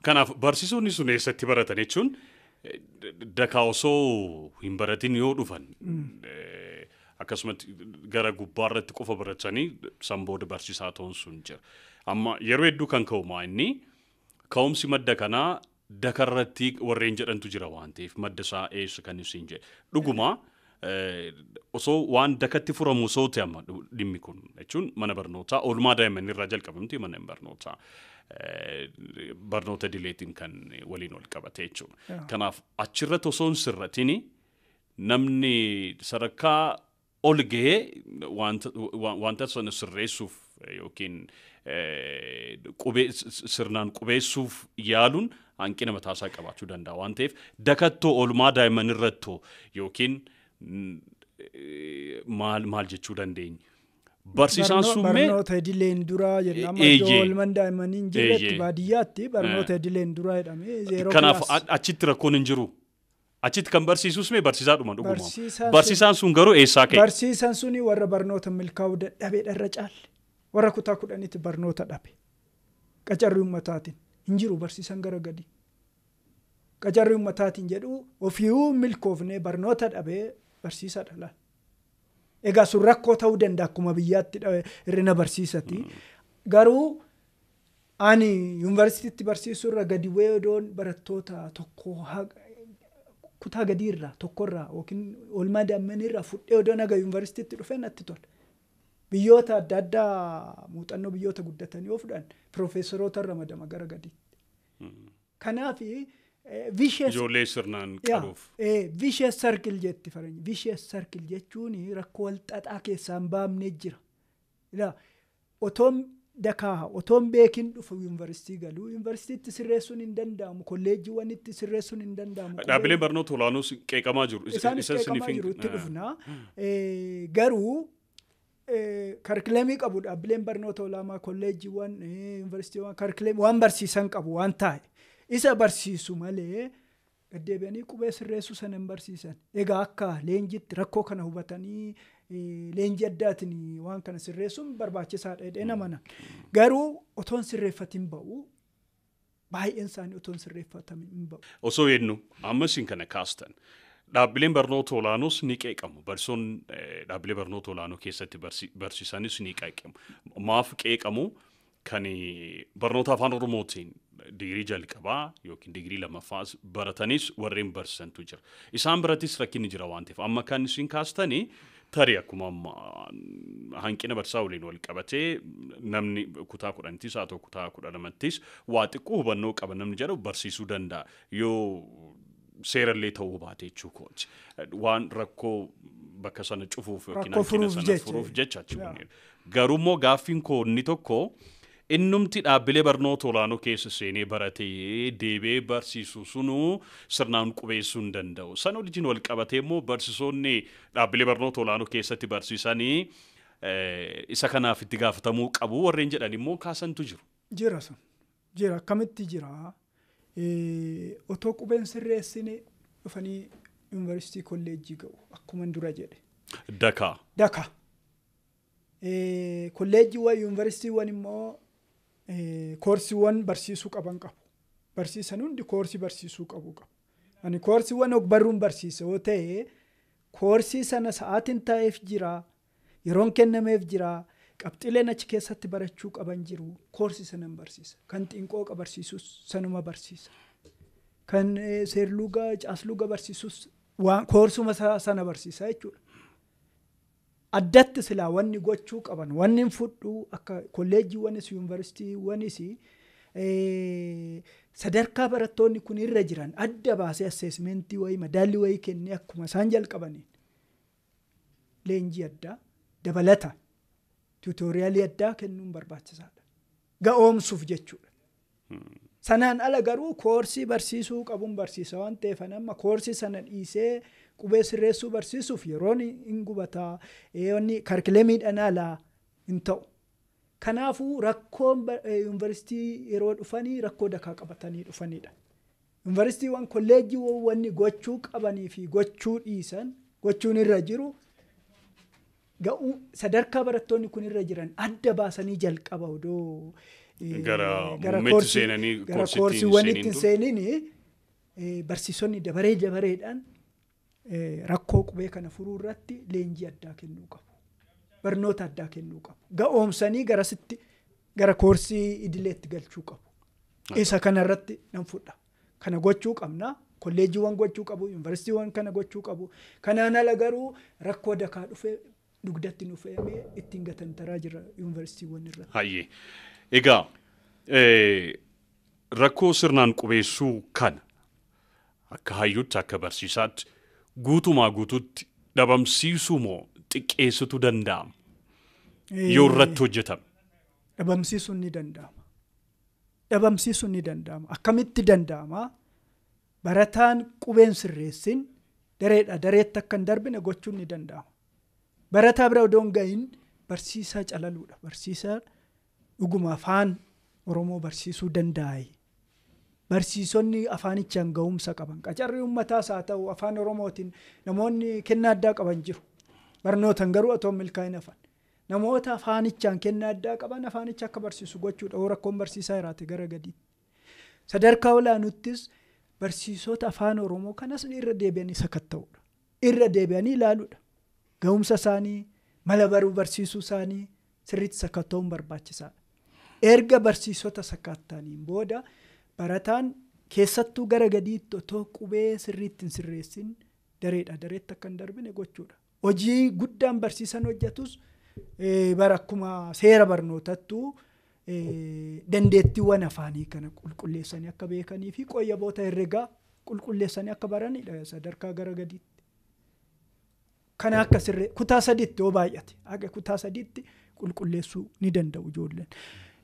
Kanaaf barsiisonni sun eessatti baratan jechuun Dakaa osoo hin baratin yoo dhufan akkasumatti gara gubbaarratti qofa baratanii san booda barsiisaa ta'uun sun jira. Amma yeroo hedduu kan ka'u maa inni ka'umsi madda kanaa dakarratti warreen jedhantu jira waan ta'eef madda isaa eessa kan isin jedhe. Dhuguma osoo waan dakatti furamu osoo ta'e amma dhimmi kun jechuun mana barnootaa oolmaa daa'immanii irraa jalqabamti mana barnootaa. Barnoota dileetiin kan waliin wal qabate jechuudha. Kanaaf achirratti osoo hin sirratini namni sadarkaa ol gahee wanta sana sirreessuuf yookiin sirnaan qubeessuuf yaaluun hanqina mataasaa qabaachuu danda'a waan ta'eef dakattoo oolmaa daa'imman irrattoo yookiin maal jechuu dandeenya. Barsiisaan summee barnoota idileen duraa jenna amma iddoo oolmaan daa'immanii hin jirretti baadiyyaatti barnoota idileen duraa jedhamee zeeroo. Kanaaf achitti rakkoon hin jiru. Achitti kan barsiisus mee barsiisaadhuma dhuguma. Barsiisaan sun garuu eessaa ka'e? Barsiisaan suni warra barnoota milkaa'uu dadhabeedha irra caalle. Warra kutaa 10tti barnoota dhabe. Qacarrii uummataatiin hin jiru barsiisaan gara gadi. Qacarrii uummataatiin jedhu ofiiwuu milkoofnee barnoota dhabee barsiisaadha laal. Egaa sun rakkoo ta'uu danda'a akkuma biyyaatti hir'ina barsiisati. Garuu ani yuunivarsiitiitti barsiisuu irra gadi bu'ee odoon barattoota tokko kutaa gadiirraa tokkorraa yookiin oolmaa daa'immanii irraa fudhee odoon haga yuunivarsiitiitti dhufee natti tola. Biyyoota adda addaa muuxannoo biyyoota guddatanii yoo fudhan piroofeesaroota ramadama gara gadiitti. Kanaaf ijoollee sirnaan qaruuf. Vicious circle jetti faranji. Vicious circle jechuun rakkoo wal xaxaa keessaa hin baamne jira. Otoon dakaa otoon beekin dhufu yuunivarsiitii galuu yuunivarsiitiitti sirreessuun hin danda'amu kolleejjiiwwanitti sirreessuun hin danda'amu. Dhaabbileen barnoota olaanoos qeeqamaa jiru. Isaanis qeeqamaa jiru itti dhufna. Garuu karkileemii qabu dhaabbileen barnoota olaanaa kolleejjiiwwan yuunivarsiitiiwwan karkileemii waan barsiisan qabu waan taa'e. Isa barsiisu malee gaddeebi'anii qubee sirreessuu sana hin barsiisan. Egaa akka leenjitti rakkoo kana hubatanii leenjii addaatiin waan kana sirreessuun barbaachisaadha jedhee namana. Garuu otoon sirreeffatin ba'u baay'een isaanii otoon sirreeffatamin hin ba'u. Osoo jennu amma isin kana kaastan dhaabbileen barnoota olaanoos ni qeeqamu. Barsiisonni dhaabbilee barnoota olaanoo keessatti barsiisanis ni qeeqamu. Maaf qeeqamu kan barnoota afaan Oromootiin digirii jalqabaa yookiin digirii lammaffaas baratanis warreen barsiisantu jira. Isaan birattis rakkinni jira waan ta'eef amma kan isin kaastanii tarii akkuma amma hanqina barsiisaa waliin wal qabatee namni kutaa 10ttis haa ta'u kutaa 12ttis waa xiqqoo hubannoo qaba namni jedhu barsiisuu danda'a yoo seerallee ta'uu baate jechuu kooti. Waan rakkoo bakka sana cufuuf yookiin hanqina sana furuuf jecha achi bu'eera. Garuu immoo gaaffiin koo inni tokko innumti dhaabbilee barnoota olaanoo keessa seenee baratee deebi'ee barsiisu sunuu sirnaan qubeessuu hin danda'u. Sana wajjin wal qabatee immoo barsiisonni dhaabbilee barnoota olaanoo keessatti barsiisanii isa kanaaf itti gaafatamuu qabu warreen jedhan immoo kaasantu jiru. Jira sun. Jira akkamitti jira? Otoo qubeen sirreessine dhufanii yuunivarsiitii kolleejjii ga'u akkuma dura jedhe. Dakaa. Dakaa. Kolleejjiiwwan yuunivarsiitiiwwan immoo koorsiiwwan barsiisuu qaban qabu. Barsiisan hundi koorsii barsiisuu qabu qabu. Ani koorsiiwwan ogbarruun barsiisa yoo ta'e koorsii sana sa'aatiin taa'eef jira, yeroon kennameef jira, qabxiileen achi keessatti barachuu qaban jiru koorsii sana hin barsiisa. Kan xiinqooqa barsiisus sanuma barsiisa. Kan seerluga caasluga barsiisus koorsuma sana barsiisa jechuudha. Addatti silaa wanni gochuu qaban wanni hin fudhu akka kolleejjiiwwanis yuunivarsiitiiwwanis sadarkaa barattoonni kun irra jiran adda baasee asseesmentii wayii madaalli wayii kennee akkuma isaan jalqabaniin leenjii addaa dabalata tuutooriyaalii addaa kennuun barbaachisaadha. Ga'oomsuuf jechuudha. Sanaan ala garuu koorsii barsiisuu qabuun barsiisa waan ta'eef amma koorsii sana dhiisee qubee sirreessuu barsiisuuf yeroon hin gubataa inni karkileemiidhaan alaa hin ta'u. Kanaafuu rakkoon yuunivarsiitii yeroo dhufanii rakkoo dakaa qabatanii dhufanidha. Yuunivarsiitiiwwan kolleejjiiwwan wanni gochuu qabanii fi gochuu dhiisan gochuun irra jiru ga'uu sadarkaa barattoonni kun irra jiran adda baasanii jalqaba odoo gara muummeetti seenanii koorsiiwwan itti seenini Barsiisonni dabaree dabareedhaan rakkoo qubee kana furuu irratti leenjii addaa kennuu qabu. Barnoota addaa kennuu qabu. Ga'oomsanii garasitti gara koorsii idileetti galchuu qabu. Isa kanarratti nan fudha. Kana gochuu qabna. Kolleejiiwwan gochuu qabu, yuunivarsiitiiwwan kana gochuu qabu. Kanaan ala garuu rakkoo dakaa dhufee dugdatti nu fe'amee ittiin gatantaraa jira yuunivarsiitiiwwan irratti. Hayyee. Egaa rakkoo sirnaan qubeessuu kana akka hayyuutti akka barsiisaatti guutumaa guutuutti dhabamsiisuu moo xiqqeessitu danda'ama? Yoo irratti hojjetame. Dhabamsiisuun ni danda'ama. Dhabamsiisuun ni danda'ama. Akkamitti danda'ama? Barataan qubeen sirreessin dareedha dareetti akka hin darbine gochuun ni danda'ama. Barataa bira odoo hin gahin barsiisaa calaluudha. Barsiisaa dhuguma afaan Oromoo barsiisuu danda'e. Barsiisonni afaanichaan ga'umsa qaban. Qacarri uummataas haa ta'u afaan Oromootiin namoonni kennaa addaa qaban jiru. Barnootaan garuu otoo milkaa'in hafan. Namoota afaanichaan kennaa addaa qaban afaanicha akka barsiisu gochuudha. Yoo rakkoon barsiisaa jiraate gara gadiitti. Sadarkaa olaanuttis barsiisota afaan Oromoo kanas irra deebi'anii sakatta'uudha. Irra deebi'anii ilaaluudha. Ga'umsa isaanii, mala baruu barsiisuu isaanii sirriitti sakatta'uun barbaachisaadha. Erga barsiisota sakatta'aniin booda barataan keessattuu gara gadiitti otoo qubee sirriitti hin sirreessin dareedha dareetti akka hin darbine gochuudha. Hojii guddaan barsiisan hojjetus bara akkuma seera barnootattuu dandeettiiwwan afaanii kana qulqulleessanii akka beekanii fi qoyyaboota herregaa qulqulleessanii akka baranidha sadarkaa gara gadiitti. Kana akka sirree kutaa sadiitti yoo baay'ate akka kutaa sadiitti qulqulleessuu ni danda'u ijoolleen.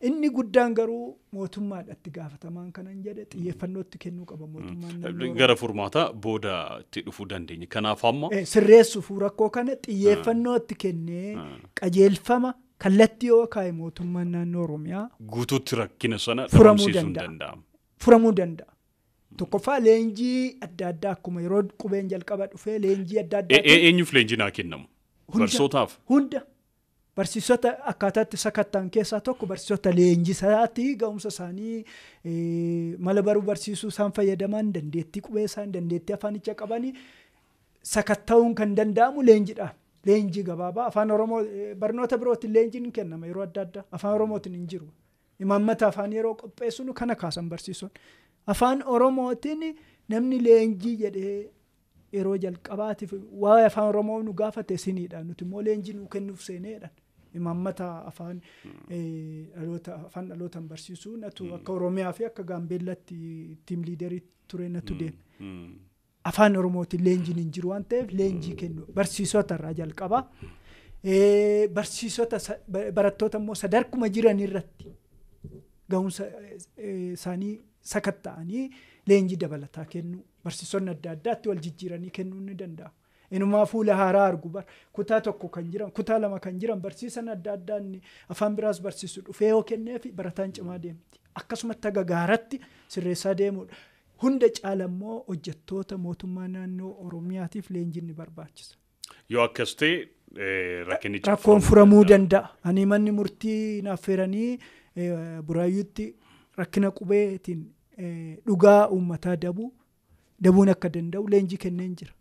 Inni guddaan garuu mootummaadhaatti gaafatamaan kanan jedhe xiyyeeffannootti kennuu qaba mootummaan. Gara furmaata booda itti dhufuu dandeenya. Kanaaf amma sirreessuuf rakkoo kana xiyyeeffannootti kennee qajeelfama kallattii yoo kaa'e mootummaan naannoo Oromiyaa guutuutti rakkina sana dhabamsiisuu danda'ama. Furamuu danda'a. Tokkoffaa leenjii adda addaa akkuma yeroo qubeen jalqaba dhufee leenjii adda addaa. Eenyuuf leenjii naa kennamu? Barsiisotaaf? Hunda. Barsiisota akkaataatti sakattaan keessaa tokko barsiisota leenjisaati ga'umsa isaanii mala baruu barsiisuu isaan fayyadaman dandeettii qubee isaan dandeettii afaanicha qabanii sakatta'uun kan danda'amu leenjiidhaan. Leenjii gabaabaa afaan Oromoo barnoota birootiin leenjiin ni kennama yeroo adda addaa afaan Oromootiin hin jiru. Imaammata afaan yeroo qopheessinu kana kaasan barsiisonni. Afaan Oromootiin namni leenjii jedhee yeroo jalqabaatiif waa'ee afaan Oromoo nu gaafate isiniidha. Nuti immoo leenjii nu kennuuf seeneedha. Imaammata afaan afaan dhalootaan barsiisuu natu akka Oromiyaa fi akka Gaambeellatti tiim liiderii ture natu deeme. Afaan Oromootiin leenjiin hin jiru waan ta'eef leenjii kennu barsiisota irraa jalqaba. Barsiisota barattoota immoo sadarkuma jiran irratti ga'umsa isaanii sakatta'anii leenjii dabalataa kennu barsiisonni adda addaatti wal jijjiiranii kennuu ni danda'ama. Inumaa fuula haaraa argu bara kutaa tokko kan jiran kutaa lama kan jiran barsiisan adda addaa afaan biraas barsiisu dhufee yoo kenneef barataan cimaa deemti. Akkasumatti haga gaaratti sirreessaa deemudha. Hunda caala immoo hojjettoota mootummaa naannoo Oromiyaatiif leenjiin ni barbaachisa. Yoo akkas ta'e rakkinichi rakkoon furamuu danda'a. Ani manni murtii naaf feeranii Buraayyuutti rakkina qubeetiin dhugaa uummataa dabuun akka danda'u leenjii kenneen jira.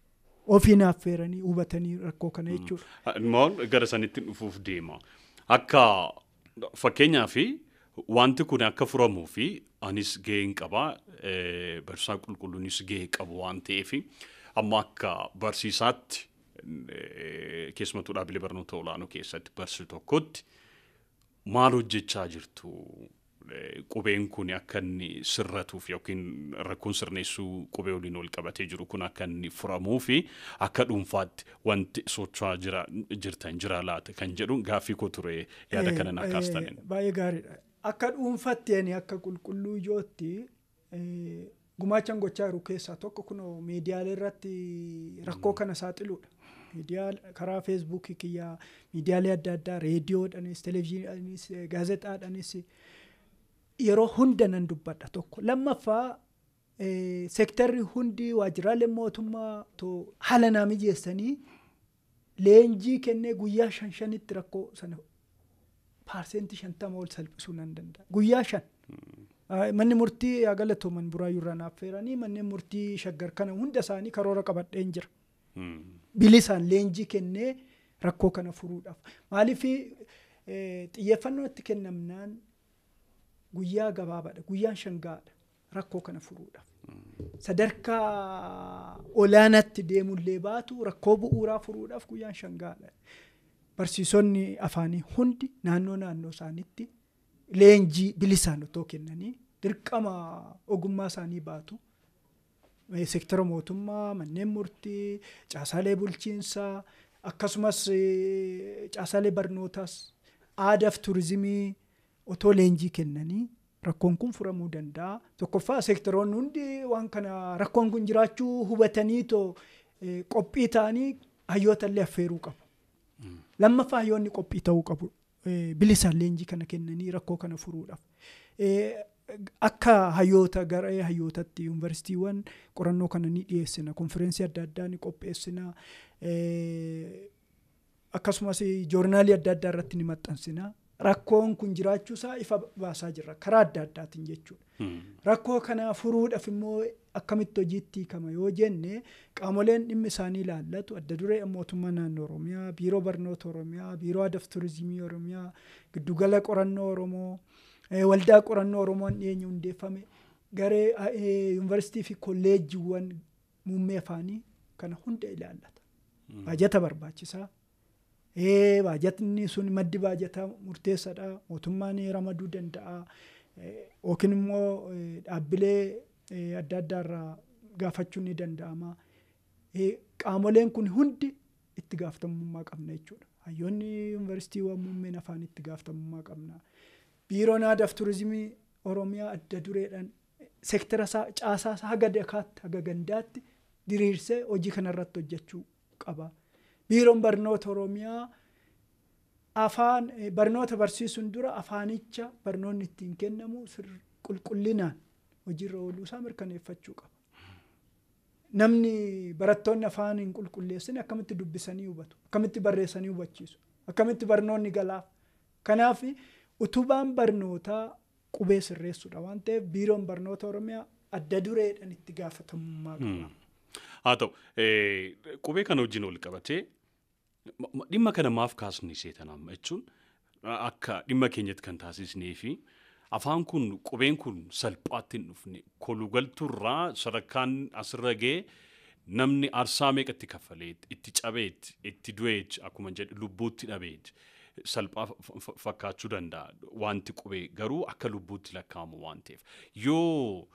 Ofii naaf feeranii hubatanii rakkoo kana jechuudha. Immoo gara sanitti dhufuuf deema. Akka fakkeenyaa fi wanti kun akka furamuu fi anis gahee hin qaba barsiisaa qulqulluunis gahee qabu waan ta'eef amma akka barsiisaatti keessumattuu dhaabbilee barnoota olaanoo keessatti barsiisu tokkotti maal hojjechaa jirtu? Qubeen kun akka inni sirratuuf yookiin rakkoon sirneessuu qubee waliin wal qabatee jiru kun akka inni furamuu fi akka dhuunfaatti wanti socho'aa jirtan jira laata kan jedhu gaaffii koo ture yaada kana naa kaastaniin. Baay'ee gaariidha. Akka dhuunfaatti ani akka qulqulluu ijootti gumaachan gochaa jiru keessaa tokko kunoo miidiyaalee irratti rakkoo kana saaxiluudha. Miidiyaa karaa feesbuukii kiyyaa miidiyaalee adda addaa reediyoodhaanis televezyiiniidhaanis gaazexaadhaanis yeroo hunda nan dubbadha tokko. Lammaffaa seektarri hundi waajjiraaleen mootummaa haala naa mijeessanii leenjii kennee guyyaa 5-5tti rakkoo sana 50% ol salphisuu nan danda'a. Guyyaa 5. Manni murtii galatooman Buraayyuu irraa naaf feeranii manneen murtii Shaggar kana hunda isaanii karoora qabadheen jira. Bilisaan leenjii kennee rakkoo kana furuudhaaf. Maaliif xiyyeeffannoo itti kennamnaan guyyaa gabaabaadha, guyyaan shangaadha rakkoo kana furuudhaaf. Sadarkaa olaanaatti deemullee baatu rakkoo bu'uuraa furuudhaaf guyyaan shangaadha. Barsiisonni afaanii hundi naannoo naannoo isaaniitti leenjii bilisaan otoo kennanii dirqama ogummaa isaanii baatu. Seektara mootummaa, manneen murtii, caasaalee bulchiinsaa, akkasumas caasaalee barnootaas, aadaaf turizimii otoo leenjii kennanii rakkoon kun furamuu danda'a. Tokkoffaa seektaroonni hundi waan kana rakkoon kun jiraachuu hubatanii too qophii ta'anii hayyoota illee affeeruu qabu. Lammaffaa hayyoonni qophii ta'uu qabu. Bilisaan leenjii kana kennanii rakkoo kana furuudhaaf. Akka hayyoota garee hayyootatti yuunivarsiitiiwwan qorannoo kana ni dhiyeessina, konfereensii adda addaa ni qopheessina, akkasumas joornaalii adda addaa irratti ni maxxansina. Rakkoon kun jiraachuusaa ifa baasaa jirra karaa adda addaatiin jechuudha. Rakkoo kana furuudhaaf immoo akkamitti hojiitti hiikama yoo jenne qaamoleen dhimmi isaanii ilaallatu adda duree mootummaa naannoo Oromiyaa, Biiroo Barnoota Oromiyaa, Biiroo Aadaaf Turizimii Oromiyaa, Giddugala Qorannoo Oromoo, Waldaa Qorannoo Oromoon dhiyeenya hundeeffame, garee yuunivarsiitii fi kolleejjiiwwan muummee afaanii kana hunda ilaallata. Baajata barbaachisaa. Baajatni sun maddi baajataa murteessaadha. Mootummaan ramaduu danda'a. Yookiin immoo dhaabbilee adda addaa irraa gaafachuun ni danda'ama. Qaamoleen kun hundi itti gaafatamummaa qabna jechuudha. Hayyoonni yuunivarsiitiiwwan muummeen afaan itti gaafatamummaa qabna. Biiroon Aadaaf Turizimii Oromiyaa adda dureedhaan seektara caasaa isaa haga dakaatti haga gandaatti diriirsee hojii kanarratti hojjechuu qaba. Biiroon Barnoota Oromiyaa afaan barnoota barsiisuun dura afaanicha barnoonni ittiin kennamu qulqullinaan hojiirra ooluu isaa mirkaneeffachuu qaba. Namni barattoonni afaan hin qulqulleessine akkamitti dubbisanii hubatu, akkamitti barreessanii hubachiisu, akkamitti barnoonni galaaf. Kanaaf utubaan barnootaa qubee sirreessuudha waan ta'eef Biiroon Barnoota Oromiyaa adda dureedhaan itti gaafatamummaa qaba. Haa ta'u, qubee kana wajjin wal qabatee dhimma kana maaf kaasni seetan amma jechuun akka dhimma keenyatti kan taasisnee fi afaan kun qubeen kun salphaatti hin dhufne kolugaltuurraa sadarkaan asirra ga'ee namni aarsaa meeqatti kaffalee itti cabeet itti du'eet akkuma jedhe lubbuutti dhabeet salphaa fakkaachuu danda'a wanti qubee garuu akka lubbuutti lakkaa'amu waan ta'eef yoo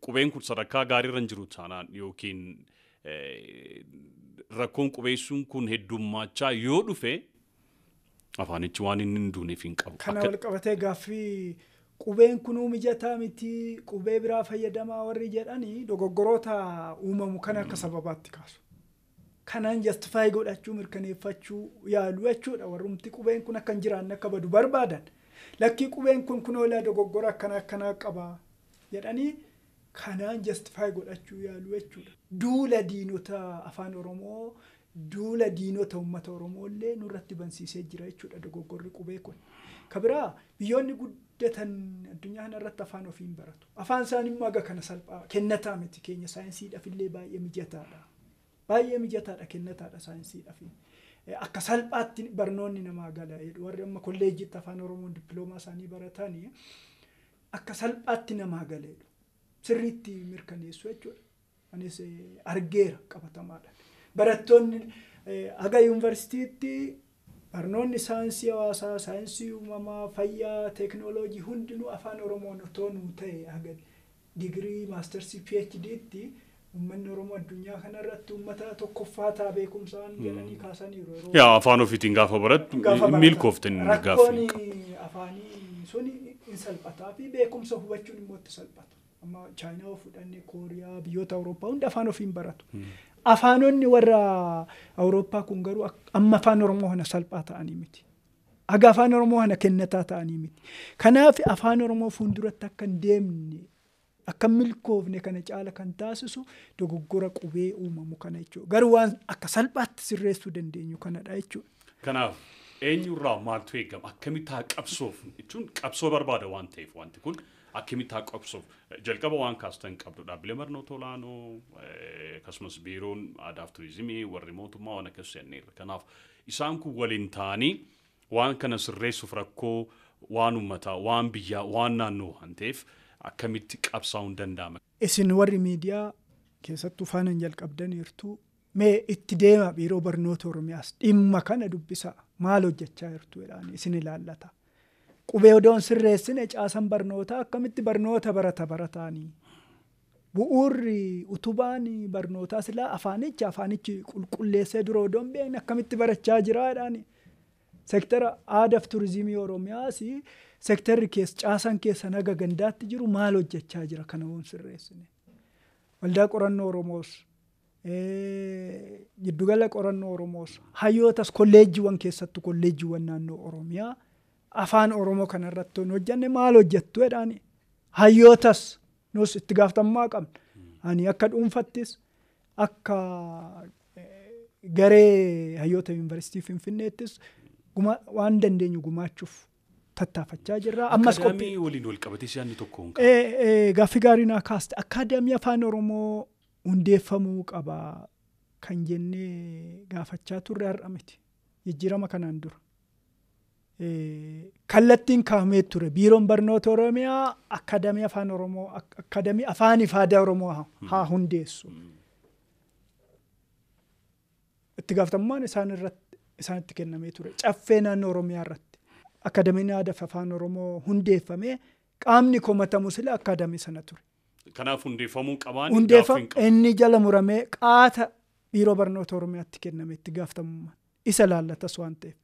qubeen kun sadarkaa gaariirra hin jiru taanaan yookiin rakkoon qubeessuun kun heddummaachaa yoo dhufe afaanichi waan inni hin duuneef hin qabu. Kana wal qabatee gaaffii qubeen kunuu mijataa miti qubee biraa fayyadamaa warri jedhanii dogoggoroota uumamu kana akka sababaatti kaasu. Kanaan justify godhachuu mirkaneeffachuu yaalu jechuudha warrumti qubeen kun akka hin jiraanne akka badu barbaadan. Lakkii qubeen kun kunoolaa dogoggora akkana akkanaa qaba jedhanii kanaan justify godhachuu yaalu jechuudha. Duula diinota afaan Oromoo, duula diinota uummata Oromoo illee nurratti bansiisee jira jechuudha dogoggorri qubee kun. Ka biraa biyyoonni guddatan addunyaa kanarratti afaan ofiin baratu. Afaan isaanii immoo haga kana salphaa kennataa miti keenya saayinsiidhaaf illee baay'ee mijataadha. Baay'ee mijataadha kennataadha saayinsiidhaaf. Akka salphaatti barnoonni namaa gala warri amma kolleejjiitti afaan Oromoon dippiloomaa isaanii baratanii akka salphaatti namaa gala jedhu. Sirriitti mirkaneessu jechuudha. Anis argeera qabatamaadha. Barattoonni haga yuunivarsiitiitti barnoonni saayinsii hawaasaa, saayinsii uumamaa, fayyaa, teekinooloojii hundinuu afaan Oromoon otoo nuu ta'e haga digirii, maastarsii, PhD'tti uummanni Oromoo addunyaa kanarratti uummata tokkoffaa ta'a beekumsaan jedhanii kaasaniiru. Yaa afaan ofiitiin gaafa barattu milkoofte gaafa. Rakkoon afaanii sun hin salphataa fi beekumsa hubachuun immoo itti salphata. Amma Chaayinaa yoo fudhanne, Kooriyaa, biyyoota Awurooppaa hunda afaan ofiin baratu. Afaanonni warra Awurooppaa kun garuu amma afaan Oromoo kana salphaa ta'anii miti. Haga afaan Oromoo kana kennataa ta'anii miti. Kanaaf afaan Oromoo fuulduratti akka hin deemne, akka milkoofne kana caala kan taasisu dogoggora qubee uumamu kana jechuudha. Garuu waan akka salphaatti sirreessuu dandeenyu kanadha jechuudha. Kanaaf eenyurraa maaltu eegama? Akkamitti haa qabsoof jechuun qabsoo barbaada waan ta'eef wanti kun Akkamitti haa qabsuuf jalqaba waan kaastan qabdu dhaabbilee barnoota olaanoo akkasumas biiroon aadaa fi turizimii warri mootummaa waan akkas jenneerra. Kanaaf isaan kun waliin ta'anii waan kana sirreessuuf rakkoo waan uummataa, waan biyyaa, waan naannoo waan ta'eef akkamitti qabsaa'uun danda'ama. Isin warri miidiyaa keessattuu faanaan jalqabdaniirtu mee itti deema biiroo barnoota Oromiyaas dhimma kana dubbisaa maal hojjechaa jirtu jedhaan isin ilaallata. Qubee odoon sirreessine caasan barnootaa akkamitti barnoota barata barataanii. Bu'uurri utubaan barnootaa silaa afaanichi qulqulleessee dura odoon beekne akkamitti barachaa jira jedhaan. Seektara aadaa fi turizimii Oromiyaas seektarri caasan keessa naga gandaatti jiru maal hojjechaa jira kana oon sirreessine. Waldaa qorannoo Oromoos giddugala qorannoo Oromoos hayyootas kolleejjiiwwan keessattuu kolleejjiiwwan naannoo Oromiyaa afaan Oromoo kanarratti hin hojjenne maal hojjettu jedhaani. Hayyootas nus itti gaafatamummaa qabna. Ani akka dhuunfattis akka garee hayyoota yuunivarsiitii Finfinneettis waan dandeenyu gumaachuuf tattaafachaa jirra. Ammas qophii waliin wal qabatee si'anni tokko hin qabu. Gaaffii gaarii naa kaaste. Akkaadaamii afaan Oromoo hundeeffamuu qaba kan jennee gaafachaa turre har'a miti. Jijjiirama kanaan dura. Kallattiin kaa'amee ture. Biiroon barnoota Oromiyaa akkaadaamii afaan Oromoo akkaadaamii afaanii fi aadaa Oromoo haa hundeessu. Itti gaafatamummaan isaan irratti isaanitti kennamee ture. Caffee naannoo Oromiyaa irratti akkaadaamiin aadaa fi afaan Oromoo hundeeffamee qaamni komatamu sila akkaadaamii sana ture. Kanaaf hundeeffamuu qabaan gaaffii hin qabu. Inni jala muramee qaata biiroo barnoota Oromiyaatti kenname itti gaafatamummaan isa laallatas waan ta'eef.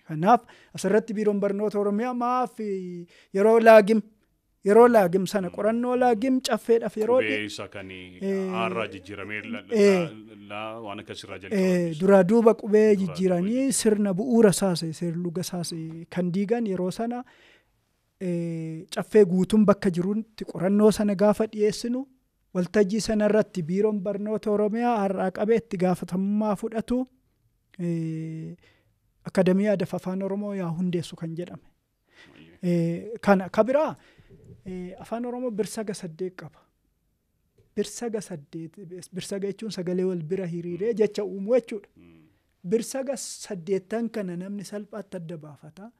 Kanaaf asirratti biiroon barnoota Oromiyaa maaf yeroo laagim sana qorannoo laagim caffeedhaaf yeroo isa kan aarraa jijjiiramee waan akkasirraa jalqabame. Duraa duuba qubee jijjiiranii sirna bu'uura isaas seerluga isaas kan diigan yeroo sana caffee guutuun bakka jirutti qorannoo sana gaafa dhiyeessinu waltajjii sanarratti biiroon barnoota Oromiyaa har'aa qabee itti gaafatamummaa fudhatu akkaadaamii aadaa fi afaan Oromoo yaa hundeessu kan jedhame. Kana kabiraa afaan Oromoo birsaga 8 qaba. Birsaga 8 birsaga jechuun sagalee wal bira hiriiree jecha uumuu jechuudha. Birsaga 8 kana namni salphaatti adda baafata.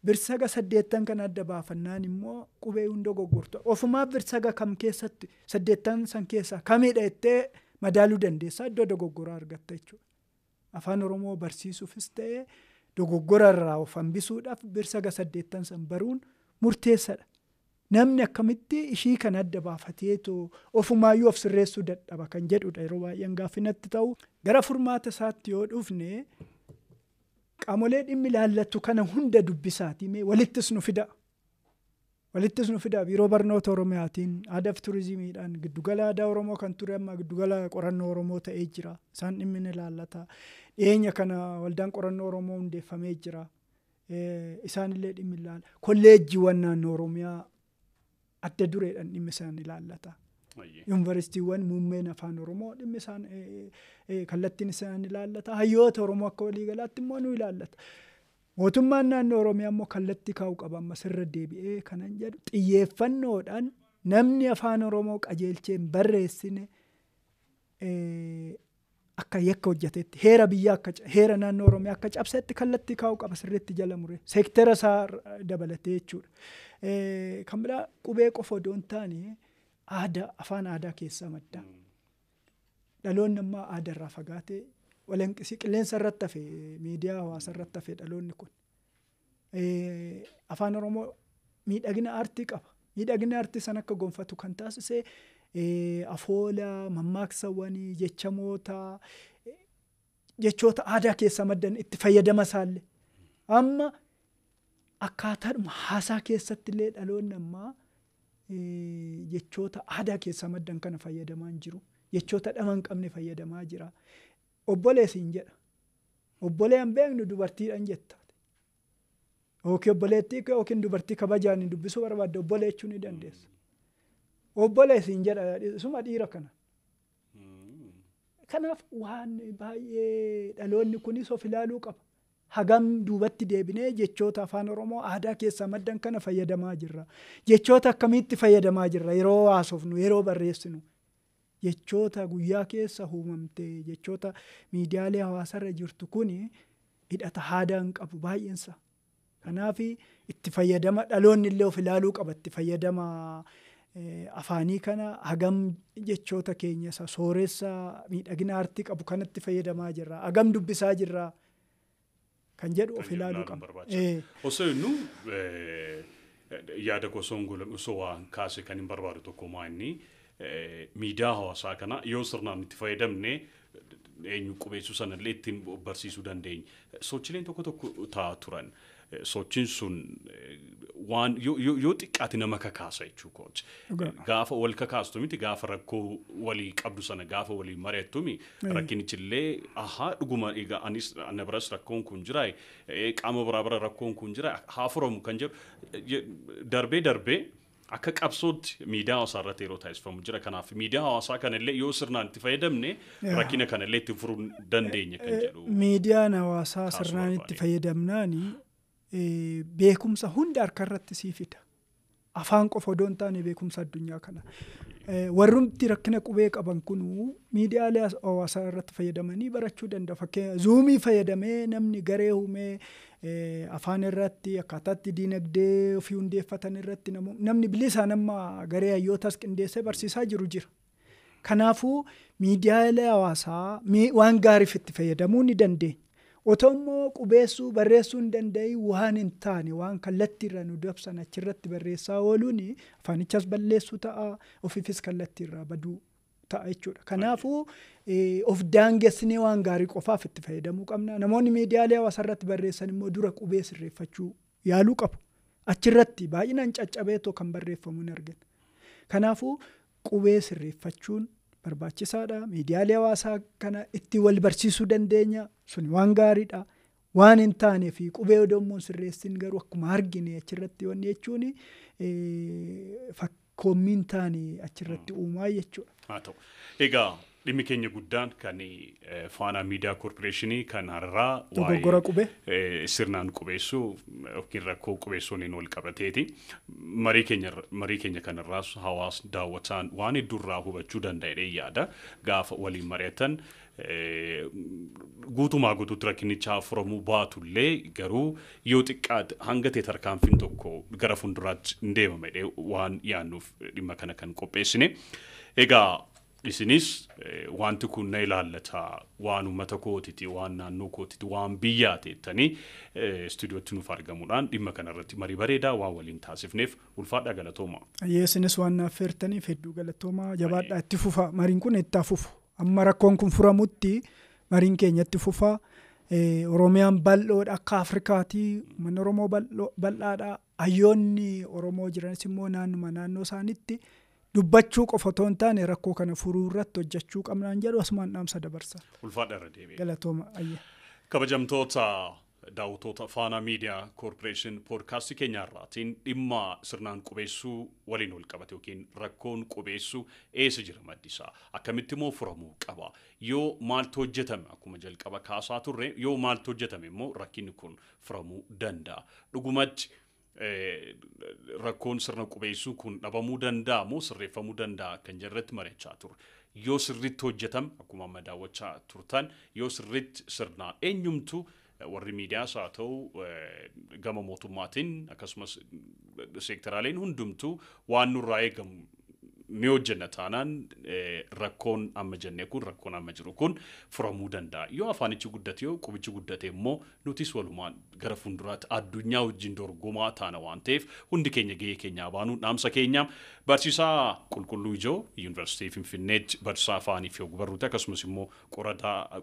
Birsaga 8 kana adda baafannaan immoo qubee hunda goggortu. Ofumaa birsaga kam keessatti 8 san keessaa kamidha jettee madaaluu dandeessa iddoo dogoggoraa argatta jechuudha. Afaan Oromoo barsiisuufis ta'ee dogoggora irraa of hambisuudhaaf birsaga 8 san baruun murteessaadha. Namni akkamitti ishii kana adda baafateetu ofumaayyuu of sirreessuu dadhaba kan jedhudha yeroo baay'een gaaffinatti ta'u. Gara furmaata isaatti yoo dhufne qaamolee dhimmi ilaallatu kana hunda dubbisaatii mee walittis nu fida. Walittis nu fida biiroo barnoota Oromiyaatiin aadaa fi turizimiidhaan giddugala aadaa Oromoo kan ture amma giddugala qorannoo Oromoo ta'ee jira. Isaan dhimmi ni ilaallata. Dhiyeenya kana waldaan qorannoo Oromoo hundeeffamee jira. Isaanillee dhimmi ilaala. Kolleejjiiwwan naannoo Oromiyaa adda dureedhaan dhimmi isaan ilaallata. Yuunivarsiitiiwwan muummeen afaan Oromoo dhimmi isaan kallattiin isaan ilaallata. Hayyoota Oromoo akka waliigalaatti immoo nu ilaallata. Mootummaan naannoo Oromiyaa immoo kallattii kaa'uu qaba amma sirra deebi'ee kanan jedhu xiyyeeffannoodhaan namni afaan Oromoo qajeelchee hin barreessine akka yakka hojjetetti heera biyyaa akka heera naannoo Oromiyaa akka cabsetti kallattii kaa'uu qaba sirriitti jala muree seektara isaa dabalatee jechuudha. Kan biraa qubee qofa odoo hin taane aadaa afaan aadaa keessaa madda. Dhaloonni ammaa aadaa irraa fagaatee walanqisii qilleensa irratti hafe miidiyaa hawaasa irratti hafe dhaloonni kun. Afaan Oromoo miidhagina aartii qaba. Miidhagina aartii sana akka gonfatu kan taasise afoola, mammaaksawwanii, jechamoota, jechoota aadaa keessaa maddan itti fayyadama isaallee. Amma akkaataadhuma haasaa keessatti illee dhaloonni ammaa jechoota aadaa keessaa maddan kana fayyadamaa hin jiru. Jechoota dhama hin qabne fayyadamaa jira. Obbolee siin jedha. Obbolee hin beeknu dubartiidhaan jetta. Yookiin obboleettii yookiin dubartii kabajaan dubbisuu barbaadde obbolee jechuu ni dandeessa. Obbolee siin jedha suma dhiira kana. Kanaaf waan baay'ee dhaloonni kunis of ilaaluu qaba. Hagam duubatti deebinee jechoota afaan Oromoo aadaa keessaa maddan kana fayyadamaa jirra. Jechoota akkamitti fayyadamaa jirra yeroo haasofnu, yeroo barreessinu. Jechoota guyyaa keessa uumamte, jechoota miidiyaalee hawaasarra jirtu kuni hidhata aadaa hin qabu baay'eensa. Kanaaf itti fayyadama dhaloonni illee of ilaaluu qaba. Itti fayyadama afaanii kana hagam jechoota keenya isa sooressa miidhagina aartii qabu kanatti fayyadamaa jirra. Hagam dubbisaa jirra kan jedhu of ilaaluu qaba. Osoo jennu yaada osoo waan kaase kan hin barbaadu tokko maa inni miidiyaa hawaasaa kana yoo sirnaan itti fayyadamne eenyu qubeessuu sanallee ittiin barsiisuu dandeenya. Sochiileen tokko tokko ta'aa turan. Sochiin sun waan yoo xiqqaate nama kakaasa jechuu kooti. Gaafa wal kakaastu miti, gaafa rakkoo walii qabdu sana gaafa walii mari'attumi rakkinichillee ahaa dhuguma egaa anis ana biras rakkoon kun jira, qaama biraa bira rakkoon kun jira, haa furamu kan jedhu darbee darbee akka qabsootti miidiyaa hawaasaa irratti yeroo taasifamu jira. Kanaaf miidiyaa hawaasaa kanallee yoo sirnaan itti fayyadamne rakkina kanallee itti furuu dandeenya kan jedhu. Miidiyaan hawaasaa sirnaan itti fayyadamnaani beekumsa hunda harka irratti sii fida. Afaan qofa odoo hin taane beekumsa addunyaa kana. Warrumti rakkina qubee qaban kunuu miidiyaalee hawaasaa irratti fayyadamanii barachuu danda'u. Fakkeenya zuumii fayyadamee namni garee uumee afaan irratti akkaataatti diinagdee ofii hundeeffatan irratti namni bilisaan amma garee hayyootas qindeessee barsiisaa jiru jira. Kanaafuu miidiyaalee hawaasaa waan gaariif itti fayyadamuu ni dandeenya. Otoo immoo qubeessuu barreessuu hin danda'in waan hin taane waan kallattiirra nu dabsan achirratti barreessaa ooluun afaanichas balleessuu ta'a, ofiifis kallattiirraa baduu ta'a jechuudha. Kanaafuu of daangessinee waan gaarii qofaaf itti fayyadamuu qabna. Namoonni miidiyaalee hawaasaa irratti barreessan immoo dura qubee sirreeffachuu yaaluu qabu. Achirratti baay'inaan caccabeetoo kan barreeffamu hin argina. Kanaafuu qubee sirreeffachuun barbaachisaadha. Miidiyaalee hawaasaa kana itti wal barsiisuu dandeenya. Sun waan gaariidha. Waan hin taane fi qubee odoo sirreessin garuu akkuma argine achirratti wanni jechuun fakkoommiin hin taane achirratti uumaa jechuudha. Haa ta'u. Egaa dhimmi keenya guddaan kan Faanaa Miidiyaa Koorporeeshinii kan har'aa Dogoggora qubee sirnaan qubeessuu yookiin rakkoo qubeessuun wal qabateeti. Marii keenya kanarraas hawaasni daawwataan waan hedduurraa hubachuu danda'ee yaada. Gaafa waliin mari'atan guutumaa guutuutti rakkinichaa furamuu baatullee garuu yoo xiqqaate hanga ta'e tarkaanfiin tokko gara fuulduraatti hin deemame waan yaannuuf dhimma kana kan qopheessine. Egaa isinis wanti kun na ilaallata, waan uummata kootiti, waan naannoo kootiti, waan biyyaa teettanii istuudiyootti nuuf argamuudhaan dhimma kanarratti marii bareedaa waan waliin taasifneef ulfaadhaa galatooma. Isinis waan naaf feertaniif hedduu galatooma. Jabaadhaa, itti fufa. Mariin kun itti fufu. Amma rakkoon kun furamutti mariin keenya itti fufa. Oromiyaan bal'oodha akka Afrikaati. Uummanni Oromoo bal'aadha. Hayyoonni Oromoo jiranis immoo naannuma naannoo isaaniitti dubbachuu qofa otoo hin taane rakkoo kana furuu irratti hojjechuu qabnaan jedhu asumaan dhaamsa dabarsa. Ulfaadha irra deebi'e. Galatooma ayya. Kabajamtoota daawwattoota Faanaa Miidiyaa Koorporeeshin poodkaastii keenya irraatiin dhimma sirnaan qubeessuu waliin wal qabate yookiin rakkoon qubeessuu eessa jira maddisaa, akkamitti immoo furamuu qaba, yoo maaltu hojjetame akkuma jalqaba kaasaa turre yoo maaltu hojjetame immoo rakkinni kun furamuu danda'a. Dhugumatti rakkoon sirna qubeessuu kun dhabamuu danda'a moo sirreeffamuu danda'a kan jirretti mari'achaa turre. Yoo sirriitti hojjetame akkuma amma daawwachaa turtan yoo sirriitti sirnaan eenyumtu warri miidiyaas haa ta'u gama mootummaatiin akkasumas seektaraaleen hundumtuu waan nurraa eegamu ni hojjenna taanaan rakkoon amma jenne kun rakkoon amma jiru kun furamuu danda'a. Yoo afaanichi guddate yoo qubichi guddate immoo nutis walumaan gara fuulduraatti addunyaa wajjin dorgomaa taana waan ta'eef hundi keenya gahee keenyaa baanuu dhaamsa keenya. Barsiisaa Qulqulluu Ijoo Yuunivarsiitii Finfinneetti barsiisaa afaanii fi ogbarruuti akkasumas immoo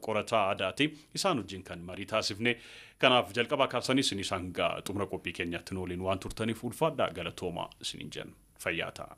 qorataa aadaati. Isaan wajjin kan marii taasifne. Kanaaf jalqabaa kaasanii isin isaan xumura qophii keenyaatti nu waliin waan turtaniif ulfaadhaa galatoomaa isiniin jenna. Fayyaa ta'a.